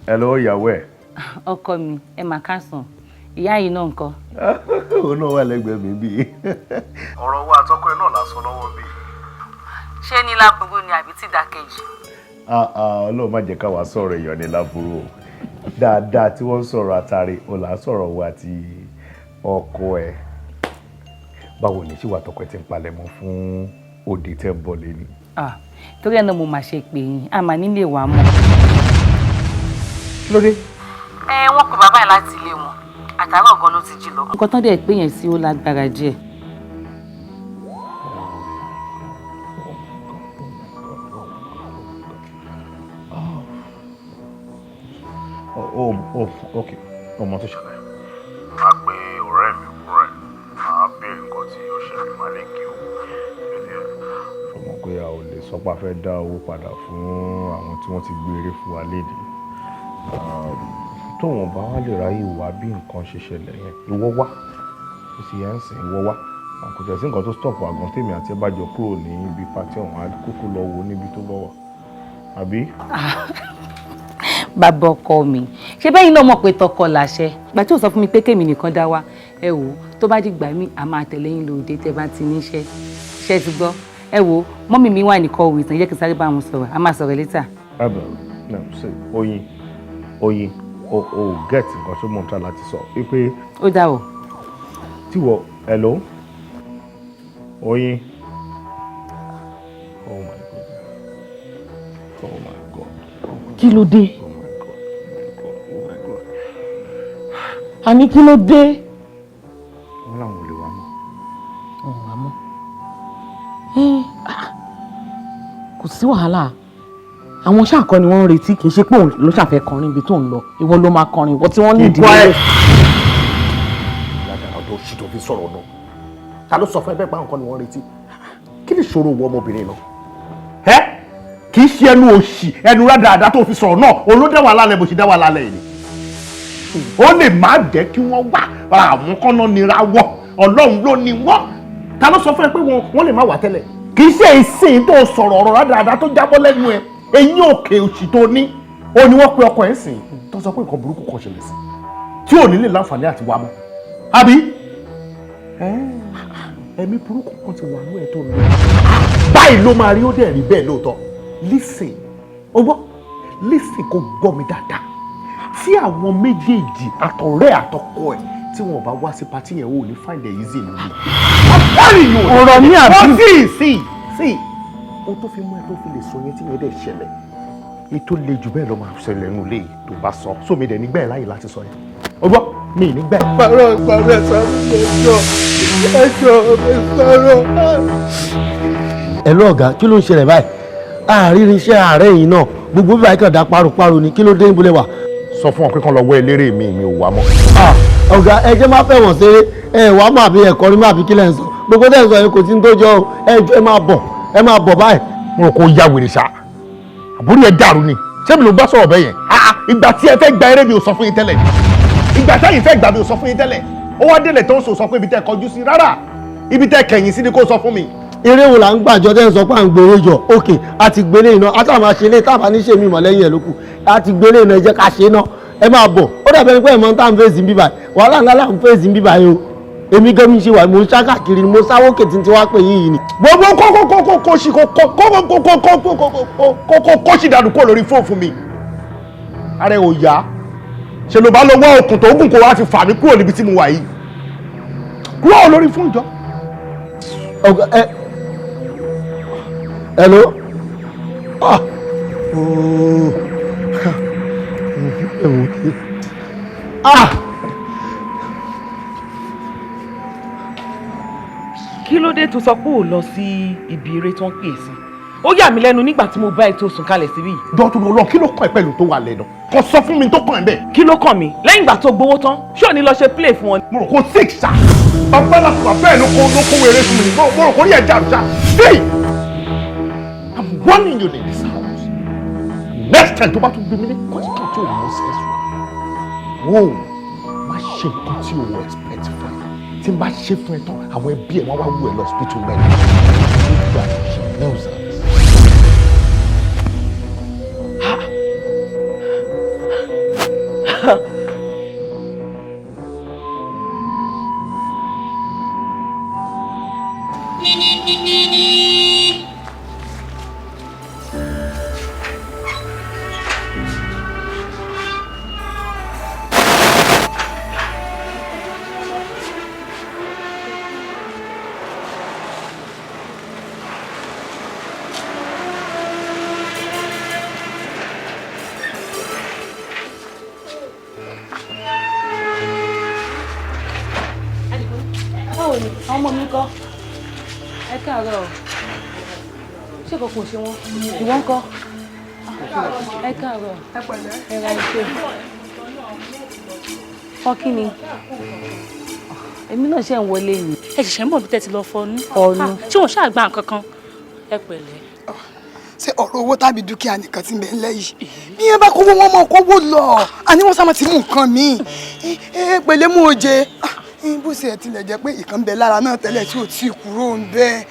Hello, ìyàwó ẹ̀. Ọkọ mi, ẹ mà káàsán. Ìyá yìí náà ńkọ́? Òun náà wà lẹ́gbẹ̀ẹ́ mi bí. Ọ̀rọ̀ wa àtọkọ ẹ náà lásán lọ́wọ́ bí. Ṣé ní láburú ni àbí tí ìdàkejì? Ọlọ́run má jẹ́ ká wá sọ̀rọ̀ èèyàn ní láburú o. Dáadáa tí wọ́n ń sọ̀rọ̀ àtàrí ọ̀là sọ̀rọ̀ wo àti ọkọ ẹ̀. Báwo ni ṣíwà tọkọ ẹ ti ń palẹ̀mọ́ fún òde tẹ́ ń bọ̀ lẹ́ni? Ah, torí ẹ̀ náà mo máa ṣe pè yín, a máa nílé wa mọ́. Lóde. Ẹ wọ́n pe bàbá ẹ̀ láti ilé wọn, àtàárọ̀ gan ló ti jí lọ. Nǹkan tán dẹ̀ pé yẹn sí ó lágbára díẹ̀. Oh, okay. Ọmọ tó ṣẹlẹ̀. Máa pe ọ̀rẹ́ mi fúnra ẹ̀, máa béèrè nǹkan tí ó ṣẹlẹ̀, máa lè kí o. Ṣọmọ pé a ò lè sọ pé a fẹ́ dá owó padà fún àwọn tí wọ́n ti gbé eré fún wa léde. Tóun bá wá lè ráyè wá bí nǹkan ṣe ṣẹlẹ̀ yẹn, ìwọ wá. Ó sì yẹn ń sìn ìwọ wá. Kò tẹ̀ sí nǹkan tó stop àgàn tèmi àti ẹ bá jọ kúrò ní ibi patí ọ̀hún, á kúkú lọ wo níbi tó bá wà. Àbí? Bàbá ọkọ mi, ṣé bẹ́yìn náà mọ̀ pé tọkọ làṣẹ? Ìgbà tí ò sọ fún mi pé kémi nìkan dá wá, ẹ wò ó, tó bá dìgbà mí a máa tẹ̀lé yín lòdì tẹ́ bá ti níṣẹ́. Ṣé ti gbọ́? Ẹ wò ó, mọ́mì mi wà ní call with, ẹ jẹ́ kí n sáré bá wọn sọ̀rọ̀, a máa sọ̀rọ̀ later. Abel, no, say, Oyin, Oyin, o get nǹkan tó mọ̀ ń tà láti sọ, wípé. Ó dà o. Tíwọ, hello? Oyin. Oh my goodness. Oh my God. Kí ló dé? Àní kí ló dé? Wọ́n làwọn ò lè wá mọ́. Wọn ò wá mọ́. Kò sí wàhálà. Àwọn ṣàkọ ni wọ́n ń retí, kì í ṣe pé òun ló ṣàfẹ́ kọrin ibi tó ń lọ. Ìwọ ló máa kọrin, ìwọ tí wọ́n ní ìdílé. Ládàá ọdún oṣù tó fi sọ̀rọ̀ náà. Ta ló sọ fún ẹ bẹ́ẹ̀ pé àwọn kan ni wọ́n ń retí? Kí ni ìṣòro wọ ọmọbìnrin náà? Ẹ́ kì í ṣe ẹnu òṣì ẹnu rádaràda tó fi sọ̀rọ̀ náà, òun ló dá wàhálà lẹ̀ bó ṣe dá wàhálà lẹ̀ yìí. Ó lè má jẹ́ kí wọ́n wá àwọn kọ́nà nira wọ̀, Ọlọ́run ló ní wọ́n. Ta ló sọ fún ẹ pé wọ́n lè má wà tẹ́lẹ̀? Kì í ṣe ìsìn tó sọ̀rọ̀ ọ̀rọ̀ rádaràda tó jábọ́ lẹ́nu ẹ, eyín òkè òṣì tó ní, ó ní wọ́n pe ọkọ ẹ̀ sìn tó sọ pé nǹkan burúkú kan ṣẹlẹ̀ sí tí ò ní lè láǹfààní àti wá mọ́. Àbí? Ẹ̀mí burúkú kan ti wà ní ẹ̀ tó lọ. Báyìí ló máa rí, ó dẹ̀ rí bẹ́ẹ̀ lóòótọ́. Listen, ó gbọ́, listen kó gbọ́ mi dáadáa. Tí àwọn méjèèjì àtọ̀rẹ́ àtọkọ ẹ̀ tí wọn bá wá sí patí yẹn, ò ní find it easy nínú. Ọ̀rọ̀ mi àbí. Sí sí ohun tó fi mú ẹ tó fi lè sọ yẹn tí yẹn dẹ̀ ṣẹlẹ̀, ètò le jù bẹ́ẹ̀ lọ máa ṣẹlẹ̀ nínú ilé yìí tó bá sọ. Sómi dẹ̀ nígbà ẹ̀ láyè láti sọ yẹn. Ó gbọ́, mi nígbà ẹ̀. Pàrọ̀ pàrọ̀ ẹ̀ sáré ẹjọ́ ẹjọ́ ẹ̀ sáré. Ẹ lọ ọ̀gá, kí ló ń ṣẹlẹ̀ báyìí? Àárín iṣẹ́ ààrẹ yìí náà gbogbo bíbá ikọ̀ dá paru-paru ni, kí ló dé níbo lẹ wà? Sọ fún wọn pé kán lọ wọ eléré mi, mi ò wá mọ́. Ọ̀gá ẹ jẹ́ má fẹ́ wọ̀n ṣeré, ẹ wàá má bí ẹ̀kọ́ rí má bí kílẹ̀ ń sọ, gbogbo tẹ̀ ń sọ yẹn kò tí ń tó jọ o, ẹ jọ̀ọ́ ẹ máa bọ̀, ẹ máa bọ̀ báyìí. Mo rò kó ya wèrè ṣá, àbúrò yẹn dàrú ni, ṣé mi ló bá sọ̀rọ̀ bẹ́ẹ̀ yẹn? Ìgbà tí ẹ fẹ́ gba eré mi ò sọ fún yín tẹ́lẹ̀, ìgbà táyìn fẹ́ gbà mi ò sọ fún yín tẹ́lẹ̀, ó wá délẹ̀ tó ń sọ pé ibi tẹ́ kọjú sí rárá, ibi tẹ́ kẹ̀yìn sí ni kó sọ fún mi. Eré wo là ń gbàjọ tẹ́ ń sọ pé à ń gbèrè jọ? Òkè a ti gbélé iná, a táwọn máa ṣe ilé táwọn ní ṣe mímọ̀ lẹ́yìn ẹ̀ lókù, a ti gbélé iná, ẹ jẹ́ ká ṣe iná, ẹ máa bọ̀. Ó dàbẹ̀ ni pé ẹ̀mọ́ tá à ń fèsì ń bíbà, wàhálà ńlá là ń fèsì ń bíbà yìí o. Èmi gan mi ṣe wà, mo ń sá káàkiri ni, mo sáwó kètì tí wàá pè yín yìí ni. Gbogbo kókókókókóṣì kókókókókókókóṣì dànù kúrò lórí fóònù fún mi. Ààrẹ ò yá, ṣe ló bá lọ wá okùn tó gùn kó wá fi fà mí kúrò níbi tí mo wà yìí. Kúrò lórí fóònù jọ. Ọ̀gá ẹ hello. Ah ooo ẹ̀wọ̀n kí ah. Kí ló dé tó sọ pé ò lọ sí ibi eré tó ń pè é sí? Ó yà mí lẹ́nu nígbà tí mo bá ètò sùn kalẹ̀ síbí. Dọ́tun lọ, kí ló kàn ẹ́ pẹ̀lú tó wà lẹ́nu? Kò sọ fún mi tó kàn ẹ́ bẹ́ẹ̀. Kí ló kàn mí? Lẹ́yìn ìgbà tó gbowó tán, ṣé ò ní lọ ṣe play fún wọn? Mo rò kó sick ṣá. Bàbá làkùnrin bẹ́ẹ̀ ló kó wéré fún mi. Mo rò kó rí ẹ̀ dàrú ṣá. Hey! I'm warning you in this house. Next time tó bá tún bí mi ní question tí o mọ sense wa. Wo má ṣe nǹkan tí o expect fún ẹ. Tí n bá ṣe fún ẹ tán, àwọn ẹbí ẹ wọ́n wá wú ẹ lọ hospital mẹ́rin. Gbogbo àṣìṣe nuisance. Báwo ni àwọn ọmọ mi kọ́? Ẹ káàárọ̀ o. Ṣé kò kò ṣe wọ́n? Ìwọ ń kọ́? Ẹ káàárọ̀. Ẹ ra iṣẹ́. Fọ́ kí ni? Èmi náà ṣe ń wọlé ni. Ẹ ṣẹ̀ṣẹ̀ ń bọ̀ bí tẹ́ ti lọ fọnú. Fọnú. Ṣé wọ́n ṣáà gba nǹkan kan? Ẹ pẹ̀lẹ́. Ṣé ọ̀rọ̀ owó tàbí dúkìá nìkan ti ń bẹ ńlẹ̀ yìí? Bí yẹn bá kówó wọn mọ̀ kówó lọ, àní wọ́n sábà ti mú nǹkan míì. Ẹ pẹ̀lẹ́ mú oje. Bó ṣe tilẹ̀ jẹ́ pé ìkan bẹ lára náà tẹ́lẹ̀ tí ò tí ì kúrò ń bẹ́.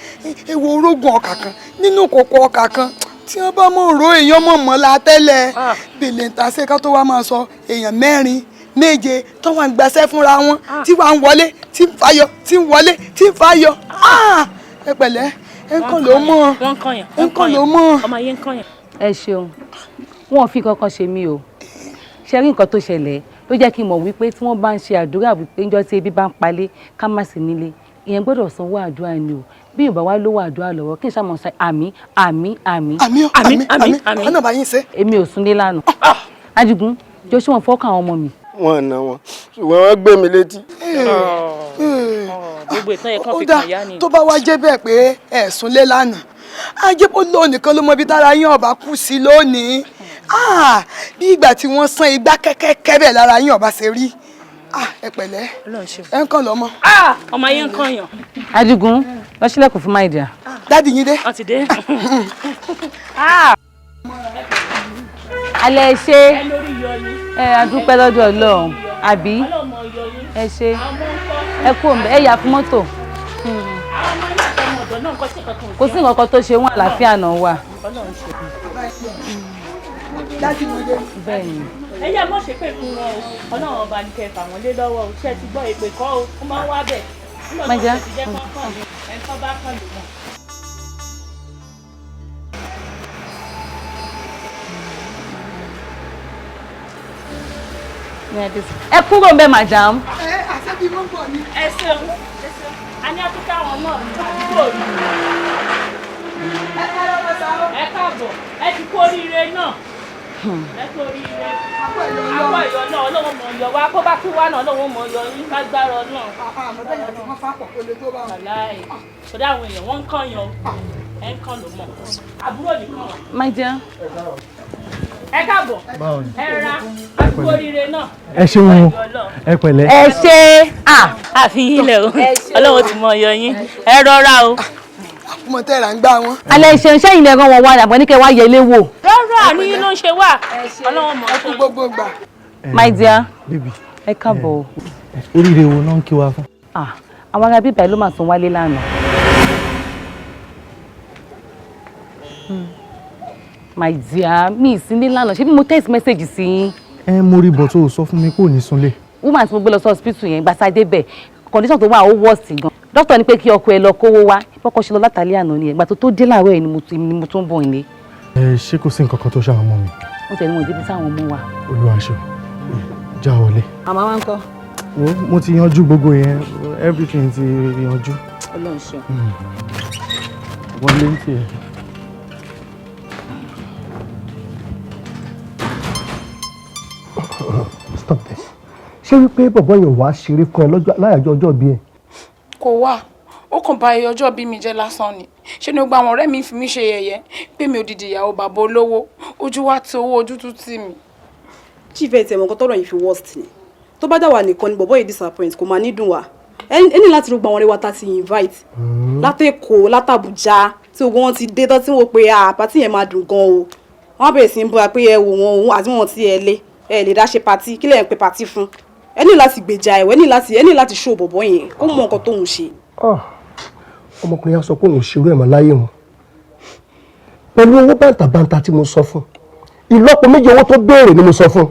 Ewo orógùn ọkà kan nínú kòkó ọkà kan tí wọ́n bá mọ̀ ro èèyàn mọ̀ mọ́ la tẹ́lẹ̀. Bèlè ń ta ṣé ká tó wá máa sọ èèyàn mẹ́rin méje tó wà ń gbaṣẹ́ fúnra wọn tí wà ń wọlé tí ń fàyọ tí ń wọlé tí ń fàyọ. Ẹ pẹ̀lẹ́, ẹ ń kàn ló mọ̀, ẹ ń kàn ló mọ̀. Ọmọ ayé ń kàn yàn. Ẹ ṣeun, wọn ò fi kankan ṣe mí o. Ṣe rí nǹkan tó ṣẹlẹ̀ ló jẹ́ kí n mọ̀ wípé tí wọ́n bá ń ṣe àdúrà wípé níjọ́ tí ebi bá ń palé ká má sí nílé, ìyẹn gbọ́dọ̀ sanwó àdúrà ni o. Bí yorùbá wá lówó àdúrà lọ́wọ́, kí n ṣàmọ̀ ṣe àmì àmì àmì. Àmì àmì àmì àmì ọ̀nà bá yín ṣe. Èmi ò súnlé lánàá. Adigun, jọ ṣé wọn fọ́kàn àwọn ọmọ mi? Wọn ná wọn, ṣùgbọ́n wọ́n gbé mi létí. Gbogbo ìtàn yẹn kan fi kàn yá ni. Tó bá wá jẹ́ bẹ́ẹ̀ pé ẹ̀sùn lé lánàá, á jẹ́ pé lónìí kan ló mọ ibi tára yín ọba kù sí lónìí. Bí ìgbà tí wọ́n san igbá kẹ́kẹ́kẹ́ bẹ́ẹ̀ lára yín ọba ṣe rí. Ẹ pẹ̀lẹ́, ẹ ń kàn lọ́mọ. Ọmọ ayé ń kàn yàn. Adigun, lọ sílẹ̀kùn fún my dear. Dádì yín dé. Wọ́n ti dé. Alẹ́ ṣe ẹ adúpẹ́ lọ́dọ̀ Ọlọ́run àbí ẹ ṣe ẹ kú òǹbẹ ẹ yà fún mọ́tò. Kò sí nǹkan kan tó ṣe wọ́n, àlàáfíà náà wà. Bẹ́ẹ̀ ni. Ẹ yẹ mọ̀ ṣe pé fún wọn o, Ọlọ́run ọba ní kẹfà wọn lé lọ́wọ́ o. Ṣé ẹ ti gbọ́ èpè kọ́ o, ó máa ń wá bẹ̀. Mọ̀já. Ẹ kúrò ń bẹ, madam. Ẹ àṣẹbí mọ́ bọ̀ ni. Ẹ ṣeun, a ní àtúntà wọn náà ní àdúgbò mi. Ẹ káàbọ̀, ẹ ti kú oríire náà. Ẹ kú oríire. Akọ ìyọ náà, Ọlọ́run mọ̀ yọ wá, kó bá kú wá náà, Ọlọ́run mọ̀ yọ yín lágbára náà. Àmọ́ bẹ́ẹ̀ ni wọ́n fà pọ̀ kó lè tó bá wọn. Wàláì, kódà àwọn èèyàn wọ́n ń kàn yàn, ẹ ń kàn ló mọ̀. Àbúrò nìkan wà. My dear. Ẹ káàbọ̀, ẹ ra, a kú oríire náà. Ẹ ṣeun, ẹ pẹ̀lẹ́. Ẹ ṣe. Àfihàn ilẹ̀ o, Ọlọ́run ti mọ̀ yọ yín, ẹ rọra o. Àkúmọ̀ tẹ́ ra ń gbá wọn. Alẹ́ ṣeun, ṣẹ́yìn lẹ́gàn wọn wá àbọ̀ ní kẹ́ wá yẹ ilé wò. Rárá, àánú yín ló ń ṣe wá, Ọlọ́run mọ̀ ẹ kú gbogbo gbà. My dear, baby, ẹ káàbọ̀. Oríire wo náà ń kí wa fún? Àwọn ará bíbá ló máa tún wálé lánàá. My dear, mi ì sí ní lánàá, ṣé bí mo text message sí yín? Ẹ mo rí bọ̀ tó o sọ fún mi kò ní súnlé. Woman tí mo gbé lọ sí hospital yẹn, gbàsá débẹ̀, condition tó wà ó worse gan. Dókítà ní pé kí ọkọ ẹ lọ kówó wá, bọ́kọ ṣe lọ látàlí àná ni ẹ̀gbà tó tó dé láàárọ̀ ẹ̀ ni mo tún bọ̀ nílé. Ẹ ṣé kò sí nǹkan kan tó ṣàwọn ọmọ mi? Ó tẹ̀lé wọn débi táwọn ọmọ wa. Olúwa ṣeun, já wọlé. Àmọ́ wá ń kọ́. Wo, mo ti yanjú gbogbo yẹn, everything ti yanjú. Ọlọ́run ṣeun. Wọlé ń tiẹ̀. Stop this. Ṣé wípé bọ̀bọ́ yẹn wàá ṣeré fún ẹ láyàjọ́ ọjọ́ bí ẹ? Kò wá, ó kàn bà ayẹyẹ ọjọ́ bí mi jẹ́ lásán ni. Ṣé ni gbogbo àwọn ọ̀rẹ́ mi fi mí ṣe yẹ̀yẹ́ pé mi ò dìde ìyàwó bàbá olówó, ojú wa ti owó, ojú tún tì mí. Chief, ẹ̀ tẹ̀ mọ̀ nǹkan tọ́rọ̀ yìí fi worst ni. Tó bá dà wà nìkan ni bọ̀bọ́ yìí disappoint, kò máa ní dùn wá. Ẹ ní láti rúgbà àwọn ọ̀rẹ́ wa tá ti invite látẹ̀kọ́ látàbújá tí ogun wọn ti dé tán tí wọ́n pe party yẹn máa dùn gan o. Wọ́n bẹ̀rẹ̀ sí ń búra pé ẹ wò wọn òun àti wọn ti ẹ lé ẹ lè dá ṣe party, kí lẹ̀ ń pe party fún? Ẹ ní láti gbèjà ẹ̀wẹ̀, ẹ ní láti ṣó bọ̀bọ̀ yẹn kó mọ nǹkan tóun ṣe. Ọmọkùnrin yẹn sọ pé òun ṣerú ẹ̀ mọ́ láyé wọn pẹ̀lú owó bàǹtàbàǹtà tí mo sọ fún, ìlọ́po méjì owó tó béèrè ni mo sọ fún.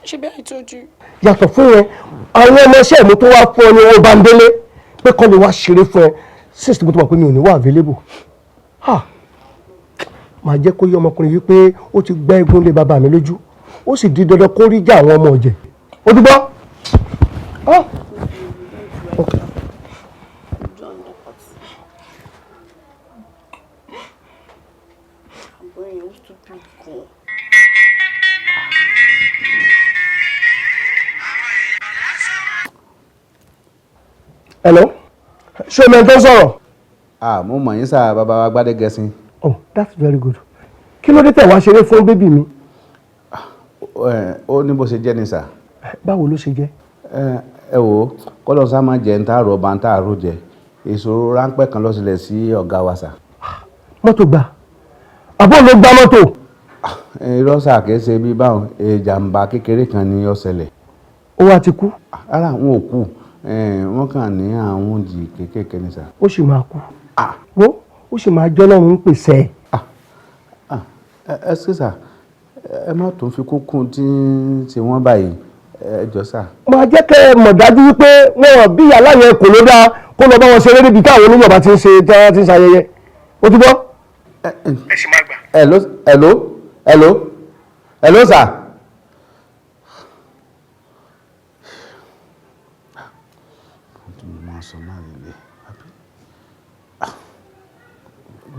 Ṣé bí àìtójú. Yàtọ̀ fún yẹn, àwọn ọmọọṣẹ́ mi tó wá fún ọ ní owó báńdélé pé kọ́ lè wá ṣeré fún ẹ, since tí mo ti mọ̀ pé mi ò ní wà available, ha, màá jẹ́ kó yé ọmọkùnrin yìí pé ó ti gbẹ́ egun lé bàbá mi lójú, ó sì di dandan kó rí já àwọn ọmọ ọ̀jẹ̀. Ó ti gbọ́. Ah. Okay. Àbúrò yẹn ó stupid gan. Hello. Ṣé o mẹ́ni tó sọ̀rọ̀? Ah, mo mọ̀ yín sá, bàbá wa Gbádégẹṣin. Oh, that's very good. Kí ló dé tẹ̀ wá ṣeré fún baby mi? Ó ní bó ṣe jẹ́ ni sà. Báwo ló ṣe jẹ́? Ẹ wò ó, kọ́lọ́ sá máa jẹ ń tá àrò ọba ń tá àrò jẹ. Ìṣòro ráńpẹ́ kan ló ṣẹlẹ̀ sí ọ̀gá wa sà. Mọ́tò gbà. Àbọ̀ ló gbá mọ́tò. Irọ́ sà, kìí ṣe bí báwọn, ìjàmbá kékeré kan ni ó ṣẹlẹ̀. Ó wá ti kú. Rárá, wọn ò kú. Wọ́n kàn ní àwọn òjì kéékèèké ni sà. Ó sì máa kú. Wo, ó sì máa jọ́ lọ́run ń pèsè ẹ̀. Ẹ ṣe sà, ẹ má tún fi kúnkún tí wọ́n báyìí, ẹ jọ sà. Máa jẹ́ kẹ́ ẹ mọ̀ dájú wípé wọn bí ìyá yẹn kò ló dáa kó lọ bá wọn ṣeré níbi táwọn oníyọ̀ bá ti ń ṣe tí wọ́n ti ń ṣayẹyẹ. Ó ti gbọ́. Ẹ ṣì máa gbà. Hello, hello, hello, hello sà. Mo sọ náà lè àbí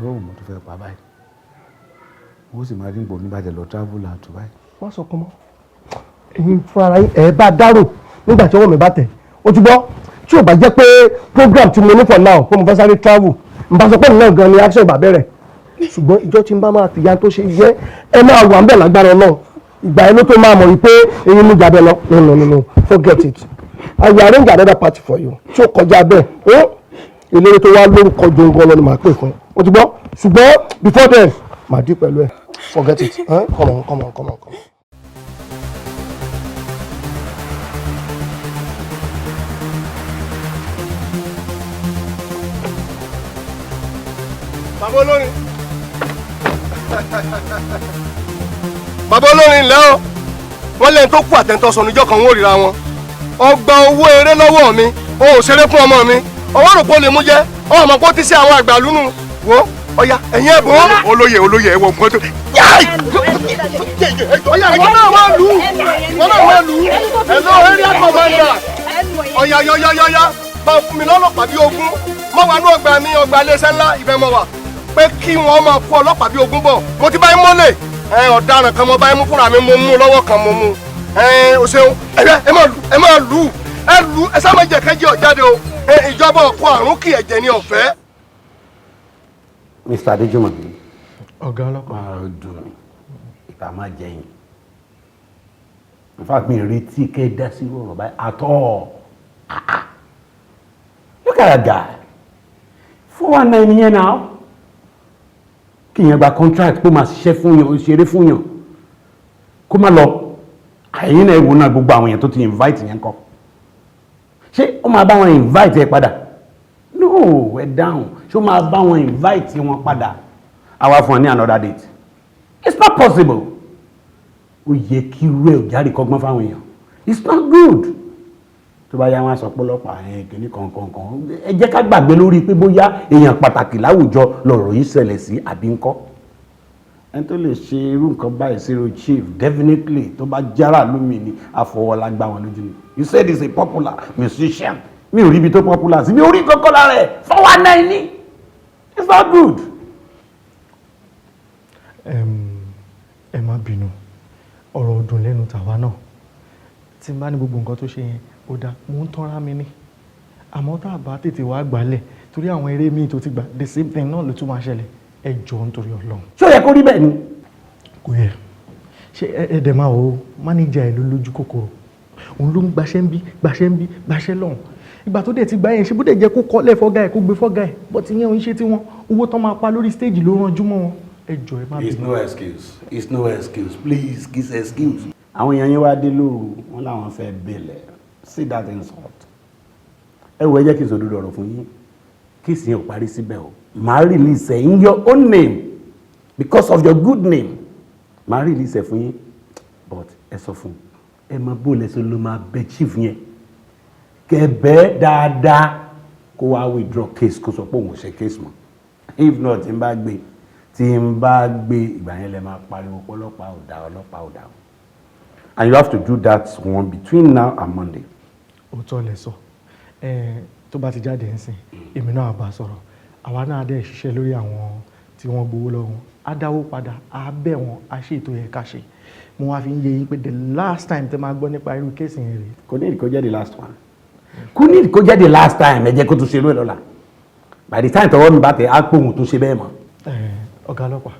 rọ́ọ̀ mo tún fẹ́ pa báyìí, ó sì máa rí gbòmí bàjẹ́ lọ travel out báyìí. Wọ́n sọ kọ́ mọ́ ẹ̀yin fún ara yín, ẹ̀ bá dárò nígbà tí ọwọ́ mi bá tẹ̀. Ó ti gbọ́. Tí ò bá jẹ́ pé program tí mo ní for now pé mo fẹ́ sáré travel, n bá sọ pé náà gan ni action ìgbà bẹ̀rẹ̀, ṣùgbọ́n ìjọ tí n bá máa fìyà tó ṣe yẹ ẹ máa wà ń bẹ̀ lágbára náà, ìgbà yẹn ló tó máa mọ̀ wípé eyín mú jabẹ lọ. No, no, no, no, forget it. I will arrange another party for you tí ó kọjá bẹ́ẹ̀. Ó eléré tó wá lórúkọ jòǹgàn lọ ni màá pè fún ẹ. Ó ti gbọ́. Ṣùgbọ́n before then, màá dí pẹ̀lú ẹ. Forget it, huh? Come on, come on, come on, come on. Bàbá olórin, bàbá olórin ńlẹ́ o. Wọ́n lẹ́yìn tó kú àtẹ̀ntọ́ sọnù ìjọ kan wọ́n ríra wọn. Ọgbà owó eré lọ́wọ́ mi, o ò ṣeré fún ọmọ mi, ọwọ́ rò pé ó lè mú jẹ́ ọmọ kó ti ṣe àwọn àgbà lúnú wo ọya ẹ̀yìn ẹ̀bùn. Olóyè, olóyè, ẹ̀wọ̀n nǹkan tó. Ọya, ìwọ náà wá lù ú, ìwọ náà wá lù ú. Hello, area commander. Ọya yọyọyọya, bá fún mi lọ́lọ́pàá bí 20 mọ́ wà ní ọgbà mi, ọgbà iléeṣẹ́ ńlá ibẹ̀ mọ́ wà, pé kí wọ́n máa kó ọlọ́pàá bí 20 bọ̀. Mo ti bá yín mọ́lẹ̀ ọ̀daràn kan, mo bá yín mú fúnra mi, mo mú lọ́wọ́ kan, mo mú. O ṣeun. Ẹ máa lù, ẹ máa lù, ẹ lù, ẹ sá máa jẹ kẹ́jẹ́ ọ̀jáde o. Ìjọba ọ̀pọ̀ àrùn kì ẹ̀jẹ̀ ní ọ̀fẹ́. Mr. Adéjùmọ̀. Ọ̀gá ọlọ́pàá. Máa dùn mí ìbá máa jẹ yín. In fact, mi retí kẹ́ ẹ dá sí ọ̀rọ̀ báyìí at all. Look at that guy, 419 yẹn náà, kí yẹn gba contract kó máa ṣiṣẹ́ fún yàn, ṣeré fún yàn, kó má lọ. Àyìn náà, ewu náà, gbogbo àwọn èèyàn tó ti invite yẹn kọ́, ṣé ó máa bá wọn invite ẹ padà? No, ẹ dáhùn, ṣé ó máa bá wọn invite wọn padà? Àwa fún ọ ní another date. It's not possible. Ó yẹ kí irú ẹ ò jáde kọ́gbọ́n fáwọn èèyàn. It's not good. Tó bá yá, wọn sọ pọ̀lọpọ̀ ẹ kìíní kankankan. Ẹ jẹ́ ká gbàgbé lórí pé bóyá èèyàn pàtàkì láwùjọ lọ̀rọ̀ yìí ṣẹlẹ̀ sí àbí ńkọ́. Ẹni tó lè ṣe irú nǹkan báyìí sí irú chief, definitely, tó bá jára lómi ni àfọwọ́lá gbá wọn lójú ni. You said he's a popular musician. Mi ò rí ibi tó popular sí, mi ò rí kọ́kọ́ lára ẹ̀. 419 ni. It's not good. Ẹ má bínú, ọ̀rọ̀ ọdún lẹ́nu tàwa náà. Tí n bá ní gbogbo nǹkan tó ṣe yẹn ó dáa, mò ń tọ́ra mi ní. Àmọ́ tá a bá tètè wá gbálẹ̀, torí àwọn eré míì tó ti gbà, the same thing náà ló tún máa ṣẹlẹ̀. Ẹ jọ̀ọ́, nítorí Ọlọ́run. Ṣé ó yẹ kó rí bẹ́ẹ̀ ni? Kò yẹ. Ṣé ẹ dẹ̀ máa wo mánéjà ẹ̀ ló lójú kòkòrò, òun ló ń gbaṣẹ́ ń bí, gbaṣẹ́ ń bí, gbaṣẹ́ lọ́hùn. Ìgbà tó dẹ̀ ti gbá yẹn, ṣe bó dẹ̀ jẹ́ kó kọ́lẹ̀ fọ́gá ẹ̀, kó gbé fọ́gá ẹ̀, bọ́ ti yẹn ò ń ṣe tí wọ́n owó tán máa pa lórí stage ló ránjú mọ́ wọn. Ẹ jọ̀ọ́, ẹ má It's bínú. no excuse. It's no excuse. Please, it's excuse. Àwọn èèyàn yín wá dé lóru, wọn làwọn fẹ́ bẹ̀lẹ̀. See that insult. Ẹ wo, ẹ jẹ́ kí n sòdodo ọ̀rọ̀ fún yín. Case yẹn ò parí síbẹ̀ o. Màá release ẹ̀ in your own name because of your good name. Màá release ẹ̀ fún yín. But ẹ sọ fún un. Ẹ máa bó lẹ́sẹ̀ ló máa bẹ chief yẹn. Kẹ bẹ́ẹ̀ dáadáa kó wá withdraw case, kó sọ pé òun ò ṣe case mọ́. If not, tí n bá gbé, tí n bá gbé, ìgbà yẹn lẹ máa pariwo pé ọlọ́pàá ò dá, ọlọ́pàá ò dá. And you have to do that one between now and Monday. Òótọ́ lẹ sọ. Ẹ tó bá ti jáde ńsìn, èmi náà bá sọ̀rọ̀, àwa náà dẹ̀ ṣiṣẹ́ lórí àwọn tí wọ́n gbowó lọ́wọ́ wọn, á dáwó padà, á bẹ̀ wọ́n, á ṣe ètò yẹn ká ṣe. Mo wá fi ń yé yín pé the last time tẹ́ máa gbọ́ nípa irú case yẹn rèé. Kò ní kó jẹ́ the last one, kò ní kó jẹ́ the last time. Ẹ jẹ́ kó tún ṣe irú ẹ̀ lọ́la. By the time tọwọ́ mi bá tẹ̀, á pé òun tún ṣe bẹ́ẹ̀ mọ́. Ọ̀gá ọlọ́pàá,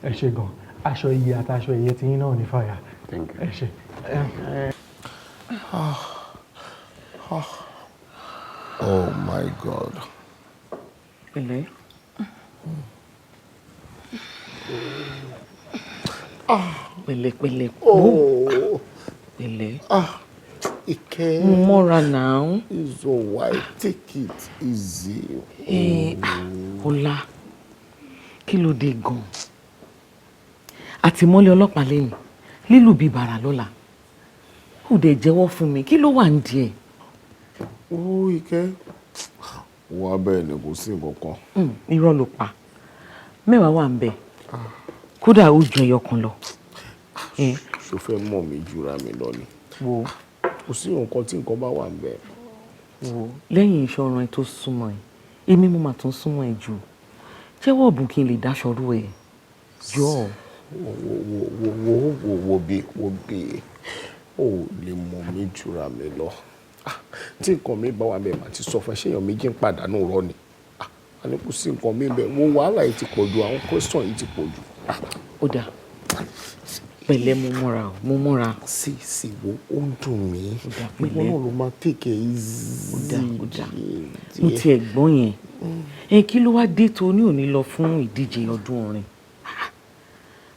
ẹ ṣe gan. Aṣọ iyì àti aṣọ ẹ̀yẹ tí yín náà ní fàyà. Ẹ ṣe. Oh my God. Pẹ̀lẹ́. Pẹ̀lẹ́ pẹ̀lẹ́. Oh. Pẹ̀lẹ́. Ah, Ike. Mo mọ́ra náà. It's alright. Take it easy. Ọlá, kí ló dé gan-an? Àtìmọ́lé ọlọ́pàá lẹ́yìn, lílù bíi bàrà lọ́la. Ó dẹ̀ jẹ́wọ́ fún mi, kí ló wà ń díẹ̀? Ó Ike. Wà bẹ́ẹ̀ ni, kò sí nǹkan kan. Irọ́ ló pa. Mẹ́wàá wà ń bẹ̀. Kódà ó ju ẹyọ kan lọ. Ṣo fẹ́ mọ̀ mí jura mi lọ ni? Wo. Kò sí nǹkan tí nǹkan bá wà ń bẹ̀. Wo, lẹ́yìn ìṣọ̀ràn ẹ tó súnmọ́ ẹ, èmi mo mà tún súnmọ́ ẹ jù. Jẹ́wọ́ ọ̀bùn kí n lè dáṣọ rú ẹ. Jọ̀ọ́. Wo wo wo wo wo wo bí wo bí o lè mọ̀ mí jura mi lọ. Tí nǹkan mi bá wà bẹ́ẹ̀, màá ti sọ fún ẹ. Ṣé èèyàn méjì ń pàdánù rọ ni? A ní kò sí nǹkan mi bẹ́ẹ̀. Wo, wàhálà yìí ti pọ̀ jù, àwọn question yìí ti pọ̀ jù. Ó dáa, pẹ̀lẹ́, mo mọ́ra o, mo mọ́ra. Sí sí, wo, ó ń dùn mí. Pẹ̀lẹ́. Ìwọ náà ló máa take it easy. Ó dáa, ó dáa, mo tiẹ̀ gbọ́ yẹn. Ẹ kí ló wá dé tó ní òní lọ fún ìdíje ọdún orin?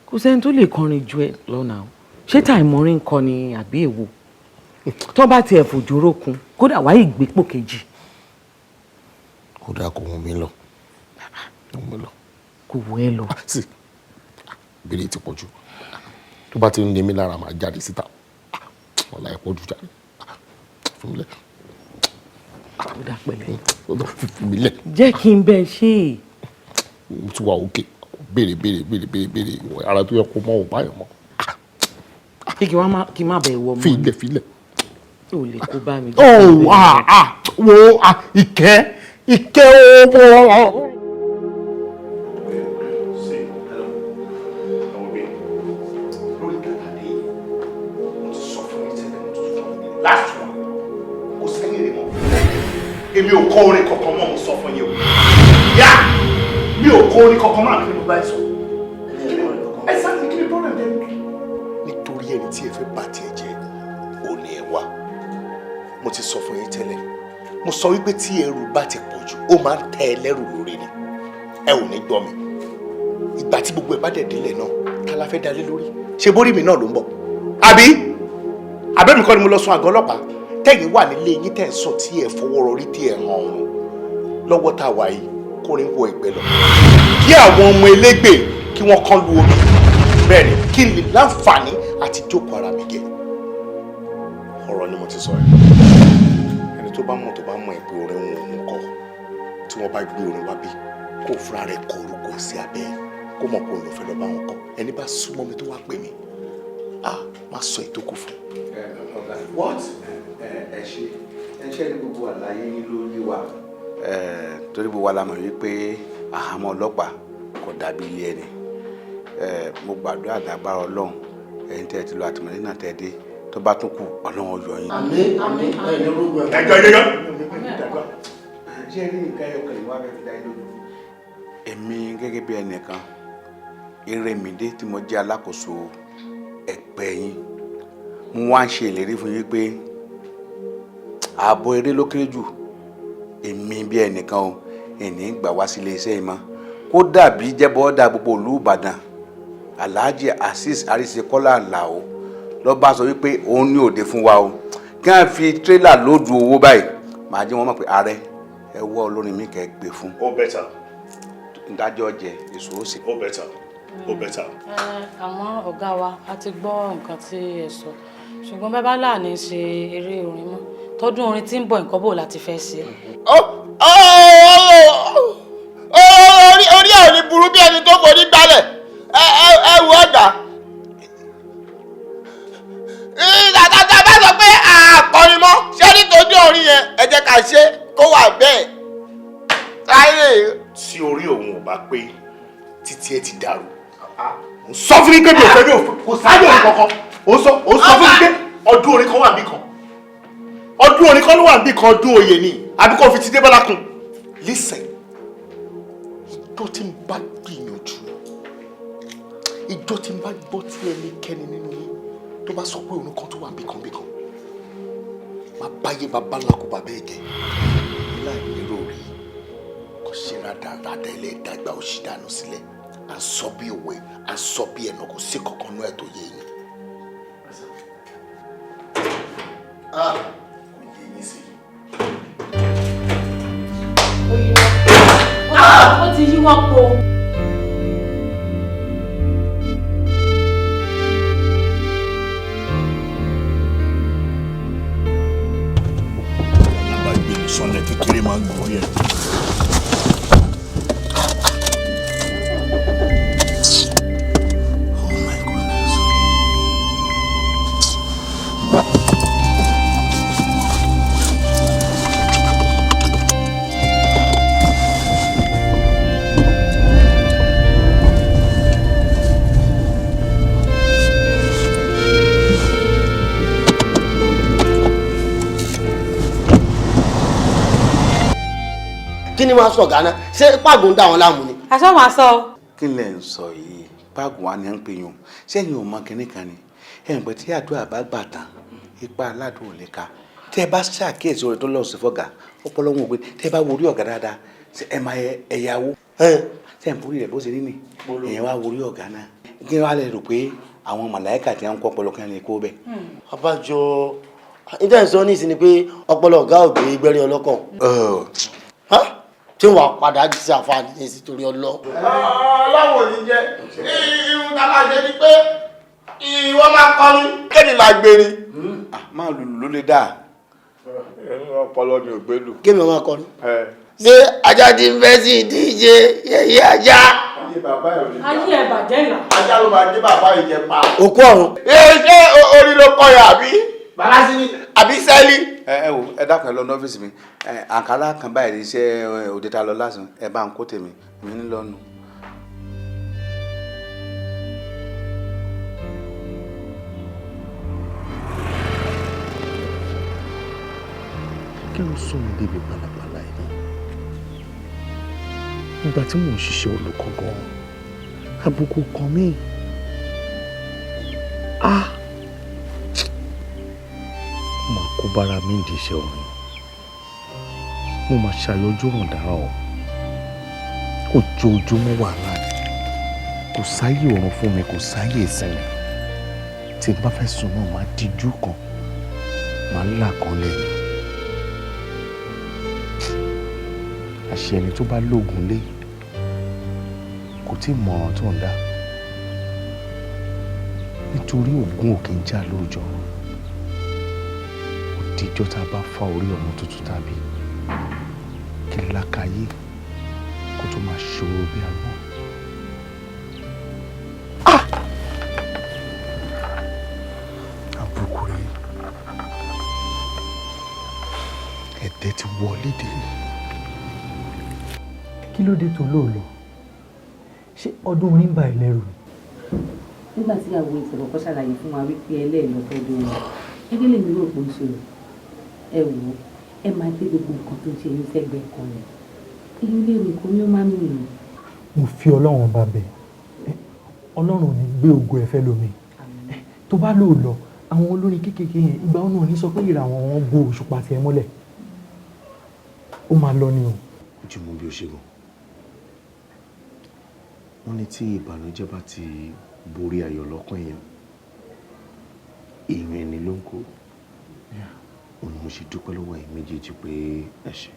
Kò sẹ́ni tó lè kọrin ju ẹ lọ́nà o. Ṣé táìmọ́rin ń kọ ni àbí èwo tó bá tiẹ̀ fòjòrò kun, kódà wáyé ìgbépò kejì? Kódà kò wù mí lọ. Kò wù mí lọ. Kò wù ẹ́ lọ. Sí, ìbéèrè ti pọ̀ jù. Tó bá ti ń ní mi lára, máa jáde síta. Wàhálà ẹ̀ pọ̀ jù jáde. Fún mi lẹ̀. Ó dà, pẹ̀lẹ́. Fún mi lẹ̀. Jẹ́ kí n bẹ́ẹ̀ ṣe é. Mo ti wà òkè. Béèrè, béèrè, béèrè, béèrè, béèrè, ara tó yẹ kó mọ́ ò báyọ̀ mọ́. Ṣé kí wọ́n má kí n má bẹ̀ wọ ọmọ? Fi ilẹ̀, fi ilẹ̀. O lè kó bá mi. Oh, ah ah, wo, ah, Ìkẹ́, Ìkẹ́ owó. Sí, hello. Àwọn òbí lórí kàkà dé yìí, mo ti sọ fún yín tẹ́lẹ̀, mo ti sọ fún yín last one, kò sẹ́yìn rẹ̀ mọ́. Èmi ò kọ orin kankan mọ́, mo sọ fún yín o. Yá, mi ò kọ orin kankan mọ́. Àbí kí ni mo bá yín sọ? Ẹ sáré, kí ni problem dẹ? Nítorí ẹni tí ẹ fẹ́ bá tiẹ̀ jẹ́, ò ní ẹ wá. Mo ti sọ fún yín tẹ́lẹ̀, mo sọ wípé tí ẹrù bá ti pọ̀ jù, ó máa ń tẹ́ ẹ lẹ́rù lórí ni. Ẹ ò ní gbọ́ mi. Ìgbà tí gbogbo ẹ̀ bá dẹ̀ délẹ̀ náà, ta la fẹ́ dalé lórí? Ṣé bórí mi náà ló ń bọ̀? Àbí àbẹ́mi kọ́ ni mo lọ sùn àgọ́ ọlọ́pàá, tẹ̀yìn wà nílé yín, tẹ̀ ń sùn, tí ẹ fọwọ́ rọrí, tí ẹ hàn ọ̀run lọ́wọ́ tá a wà yìí, kórin wọ ẹgbẹ́ lọ, kí àwọn ọmọ elégbè kí wọ́n kán lu omi. Bẹ́ẹ̀ ni, kí n lè láǹfààní àti jókòó ara mi gẹ̀. Ọ̀rọ̀ ni mo ti sọ yìí. Ẹni tó bá mọ̀, tó bá mọ̀ ẹ́ pé orin òun òun kọ, tí wọ́n bá gbé orin wá bí, kó fúnra rẹ̀ kọ orúkọ ẹ̀ sí abẹ́ ẹ̀, kó mọ̀ pé òun ló fẹ́ lọ bá wọn kọ. Ẹni bá súnmọ́ mi tó wá pè mí, ah, má sọ ìtókù fún. Ọ̀gá. What? Ẹ ṣe, ẹ ṣe ní gbogbo àlàyé yín ló yé wa. Torí gbogbo wa la mọ̀ wípé àhámọ́ ọlọ́pàá kò dàbí ilé ẹni. Mo gbàdúrà, dágbára Ọlọ́run, ẹ̀yin tẹ́ ẹ ti lọ àtìmọ́lé náà, tẹ́ ẹ dé, tó bá tún kù, Ọlọ́run yọ yín. Àmín, àmín, ẹ ní orúkọ ẹ. Ẹjọ yẹyọ. Ṣé rí nǹkan ẹyọkan ìwà bẹ́ẹ̀ fi dá yín lójú? Èmi gẹ́gẹ́ bí ẹnìkan, Eremide, tí mo jẹ́ alákòóso ẹgbẹ́ yín, mo wá ń ṣe ìlérí fún yín pé ààbọ̀ eré ló kéré jù, èmi bí ẹnìkan o, ẹni gbà wá sílé iṣẹ́ yìí mọ́. Kódà bí jẹ́bọ́ da gbogbo ìlú Ìbàdàn, Alhaji Azeez Arisekọ́lá Àlàó ló bá sọ wípé òun ní òde fún wa o, kí wọ́n fi tírélà lóòdù owó báyìí, màá jẹ́ wọ́n mọ̀ pé ààrẹ ẹ wọ́ olórin mi kẹ́ ẹ gbé fún. Ó better. Ìdájọ́ jẹ èso ó sì. Ó better, ó better. Àmọ́ ọ̀gá wa, a ti gbọ́ nǹkan tí ẹ sọ, ṣùgbọ́n bẹ́ẹ̀ bá láàní ṣe eré orin mọ́ tọdún orin tí ń bọ̀, nǹkan bò láti fẹ́ ṣe. Orí orí ẹ̀ ò ní burú bí ẹni tó forí gbálẹ̀. Ẹ ẹ ẹ wo ọ̀gá. Tàtàtà bá sọ pé àkọrin mọ́, ṣé nítorí orin yẹn, ẹ jẹ́ ká ṣe kó wà bẹ́ẹ̀. Táyé. Tí orí òun ò bá pé, títí ẹ ti dàrú. Mo sọ fún yín pé mi ò fẹ́, mi ò fẹ́, kò sáyé orin kankan. Ó sọ fún mi pé ọdún orin kan wà níbì kan, ọdún orin kan ló wà níbì kan, ọdún oyè ni, àbí kò fi ti Débọ́lá kún. Listen. Ìjọ tí n bá gbìyànjú, ìjọ tí n bá gbọ́ tí ẹnikẹ́ni nínú yín tó bá sọ pé òun kan tó wà bíkanbíkan, máa báyé bàbá ńlá kó bàbá ẹ̀ jẹ́. Láì lérò rí kò ṣe rádaràdà ilé ìdàgbà òṣì dànù sílẹ̀. À ń sọ bí òwe, à ń sọ bí ẹnà, kò sí kankan nú ẹ̀ tó yé yín. Ah, kò yé yín sí. Ó ti yí wọn po. Alábàágbé mi sọlẹ̀ kékeré máa ń gorí ẹ̀. Kí ni wọ́n sọ gánà? Ṣé pàgùn dà wọ́n láàmú ni? Aṣọ wàá sọ. Kí lẹ̀ ń sọ yìí? Páàgùn wa ni à ń pè yàn sẹ́yìn ò mọ kínní kan ni ẹ̀ ń pẹ́ tí àdúrà bá gbà tán, ipa aládùn ò lè ka. Tẹ́ ẹ bá ṣàkíyèsí orin tó lọ́ọ̀ sí fọ́gà, ọpọlọ wọn ò pé. Tẹ́ ẹ bá wo orí ọ̀gá dáadáa, ṣé ẹ máa ẹ̀yàwó ṣe ń borí rẹ̀ bó ṣe rí ni èèyàn wá wo orí ọ̀gá náà, kí wọ́n á lè rò pé àwọn màláíkà tí wọ́n ń kọ́ ọpọlọ kan lè kó bẹ́ẹ̀. Abájọ níta ìsọ ní ìsinmi pé ọpọlọ ọ̀gá ò gbé gbẹ́rẹ́ ọlọ́kàn tí wàá padà sí àǹfààní ní sí torí ọlọ́. Ọlọ́run ò ní jẹ́ irun tá a máa ṣe ni pé ìwọ máa kọrin, kéde máa gbèrè. Máa lùlù ló lè dáa. Ọpọlọ mi ò gbélù. Kémi máa kọrin. Ṣé ajá ti ń fẹ́ sí ìdíje yẹ̀yẹ́ ajá? Ayé bàbá ẹ̀ ò ní. Ayé ẹ̀ bàjẹ́ là. Ajá ló máa dé bàbá yìí jẹ pa. Òkú ọ̀run. Ẹ ṣé orí ló kọ yà àbí? Bàbá sí ni àbí sẹ́lí. Ẹ wo, ẹ dákun, ẹ lọ ní ọ́fíìsì mi. Ẹ àǹkárá kan báyìí ní iṣẹ́ òde tá a lọ lásán, ẹ bá ń kó tèmi mi ń lọ́nu. Kí ló sún mi débi pàlàpàlà yìí? Nígbà tí mò ń ṣiṣẹ́ olùkọ́ gan-an, àbùkù kan mí. Ah, mo máa kó bára mi ń di iṣẹ́ orin, mo máa ṣàyọjú ràn dára o. Ojoojúmọ́ wàhálà ni, kò sáyè oorun fún mi, kò sáyè ìsinmi. Tí n bá fẹ́ sùn náà, máa díjú kan, máa là kan lẹ́yìn. Àṣẹ ẹni tó bá lóògùn lé kò tí ì mọ̀ràn tó ń dá, nítorí ògùn ò kì í jà lóòjọ́. Ó dijọ́ tá a bá fa orí ọmọ tuntun tàbí kí lákàyè kó tó máa ṣòro bí agbọ́n. Ah! Àbùkù rèé, ẹ̀tẹ́ ti wọlé dé. Kí ló dé tó lóòlò? Ṣé ọdún orin ń bà ẹ́ lẹ́rù ni? Nígbà tí àwọn ìṣẹ̀lẹ̀ kọ́ ṣàlàyé fún wa wípé ẹlẹ́ẹ̀lọ́ tọ́dún wọn, ẹgbẹ́ lèmi rò pé ń ṣe o. Ẹ wò ó, ẹ máa gbé gbogbo nǹkan tó ń ṣe yín sẹ́gbẹ̀ẹ́ kan ni. Inú ilé mi kò ní ó máa ń mì mí. Mo fi Ọlọ́run ọba bẹ̀ ẹ́, Ọlọ́run ò ní gbé ògo ẹ fẹ́ lómi. Tó bá lóò lọ, àwọn olórin kéékèèké yẹn, ìgbà wọn náà ní sọ pé ìràwọ̀ wọn bo òṣùpá tiẹ̀ mọ́lẹ̀. Ó máa lọ ni o. Jùmọ̀ bí o ṣe gan, wọ́n ní tí ìbànújẹ́ bá ti borí ayọ̀ lọ́kàn èèyàn, èèyàn ẹni ló ń kó. Òun ni mo ṣe dúpẹ́ lọ́wọ́ ẹ̀yin méjèèjì pé ẹ ṣé.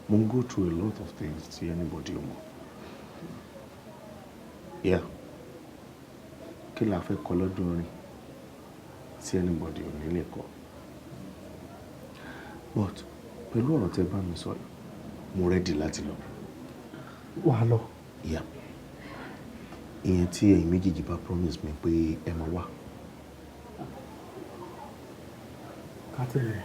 Mo ń go through a lot of things tí anybody ò mọ̀. Yeah, kí la fẹ́ kọ lọ́dún orin tí anybody ò ní lè kọ? But pẹ̀lú ọ̀rọ̀ tẹ́ bá mi sọ yìí, mo ready láti lọ. Wàá lọ. Yeah, ìyẹn tí ẹ̀yin méjèèjì bá promise mi pé ẹ máa wá. Ká tẹ̀lé.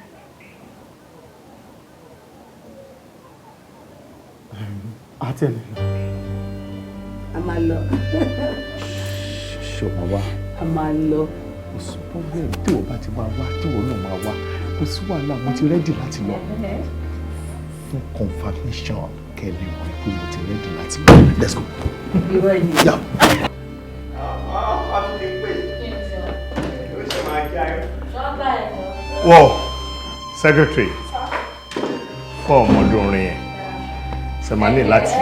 Á tẹ̀lé lọ. A máa lọ. Ṣé o máa wá? A máa lọ. Kò sí problem. Tí o bá ti máa wá, tí ìwọ náà máa wá, kò sí wàhálà. Mo ti ready láti lọ fún confirmation. Kẹ́ ẹ lè mọ̀ pé mo ti ready láti lọ. Let's go. Yeah. Wọ́ọ̀, secretary, fọ́ọ̀mù ọdún orin yẹn ṣe máa ní láti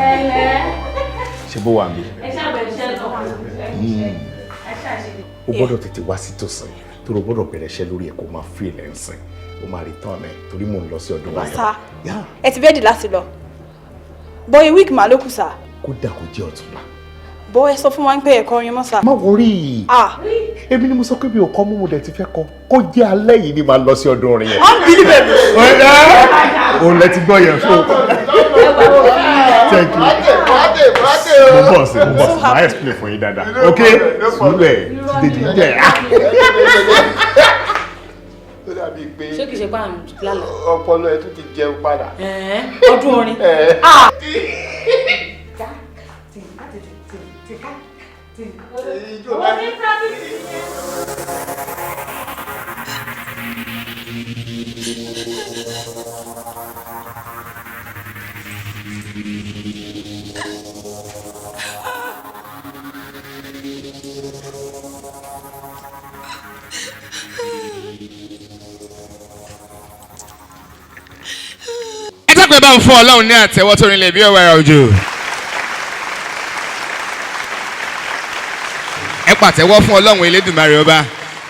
ṣe bó wà mí. O gbọ́dọ̀ tètè wá sí tòsí torí o gbọ́dọ̀ bẹ̀rẹ̀ iṣẹ́ lórí ẹ̀, kó máa fi ilẹ̀ ń sìn, o máa return ẹ̀ torí mò ń lọ sí ọdún wáyé. Sá, ẹ ti ready láti lọ, but a week mà ló kù, sá. Kódà kó jẹ́ ọ̀túnla. Bọ́ ẹ sọ fún wa pé ẹ̀kọ́ orin mọ́, sá. Má worry. Ah. Èmi ni mo sọ pé mi ò kọ́ mú, mo dẹ̀ ti fẹ́ kọ́, kó jẹ́ alẹ́ yìí ni màá lọ sí ọdún orin yẹn. Unbelievable. Òun lẹ ti gbọ́ yẹn fún. Thank you. Mo bọ̀ sí, mo bọ̀ sí, màá explain fún yín dáadáa. Ok, sùúrù dídì jẹ́. Ó dàbí pé Ṣé kìí ṣe pé à ń lálàá? ọpọlọ ẹ tún ti jẹun padà. Ọdún orin. Ah. Ẹ dákun, ẹ bá ń fún Ọlọ́run ní àtẹ́wọ́ tó rinlẹ̀ bí ọ̀wàrà òjò. Ẹ pàtẹ́wọ́ fún Ọlọ́run Elédùmarè ọba.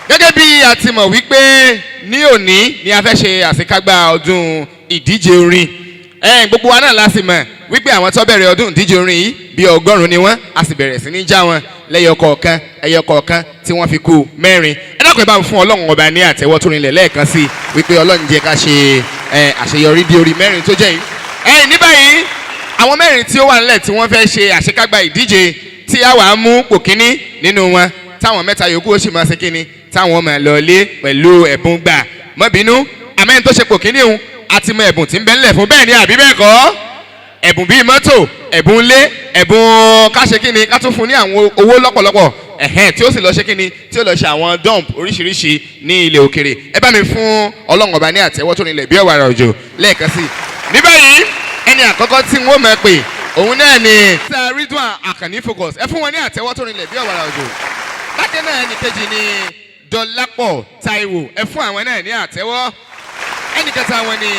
Gẹ́gẹ́ bí a ti mọ̀ wípé ní òní ni a fẹ́ ṣe àṣekágbá ọdún ìdíje orin ẹ, gbogbo wa náà la sì mọ̀ wípé àwọn tó bẹ̀rẹ̀ ọdún ìdíje orin yìí bí 100 ni wọ́n. A sì bẹ̀rẹ̀ sí ní já wọn lẹ́yọ kọ̀ọ̀kan, ẹyọ kọ̀ọ̀kan, tí wọ́n fi kú mẹ́rin. Ẹ dákun, ẹ bá ń fún Ọlọ́run ọba ní àtẹ́wọ́ tó rinlẹ̀ lẹ́ẹ̀kan sí i wípé Ọlọ́run jẹ́ ká ṣe ẹ àṣeyọrí bí orí mẹ́rin tó jẹ́ yìí. Ẹ ní báyìí, àwọn mẹ́rin tí ó wà nílẹ̀ tí wọ́n fẹ́ ṣe àṣekágbá ìdíje tí a wàá mú pò kíní nínú wọn, táwọn mẹ́ta yòókù ó sì máa ṣe kíni, táwọn máa lọ lé pẹ̀lú ẹ̀bùn gbà mọ́ bínú. Àmẹ́ni tó ṣe pò kíní òun àti mọ ẹ̀bùn tí ń bẹ ńlẹ̀ fún, bẹ́ẹ̀ ni àbí bẹ́ẹ̀ kọ́? Ẹ̀bùn bíi mọ́tò, ẹ̀bùn ilé, ẹ̀bùn ká ṣe kíni, ká tún fún ní àwọn owó lọ́pọ̀lọpọ̀, ẹ̀hẹ́n, tí ó sì lọ ṣe kíni, tí ó lọ ṣe àwọn dump oríṣiríṣi ní ilẹ̀ òkèrè. Ẹ bá mi fún Ọlọ́run ọba ní àtẹ́wọ́ tó nílẹ̀ bí ọ̀wàrà òjò lẹ́ẹ̀kan sí i. Ní báyìí, ẹni àkọ́kọ́ tí wọ́n máa pè, òun náà ni Sir Ridwan Akànní Focus. Ẹ fún wọn ní àtẹ́wọ́ tó nílẹ̀ bí ọ̀wàrà òjò. Bákan náà, ẹnì kejì ni Dọlápọ̀ Táíwò. Ẹ fún àwọn náà ní àtẹ́wọ́. Ẹnì kẹta wọn ni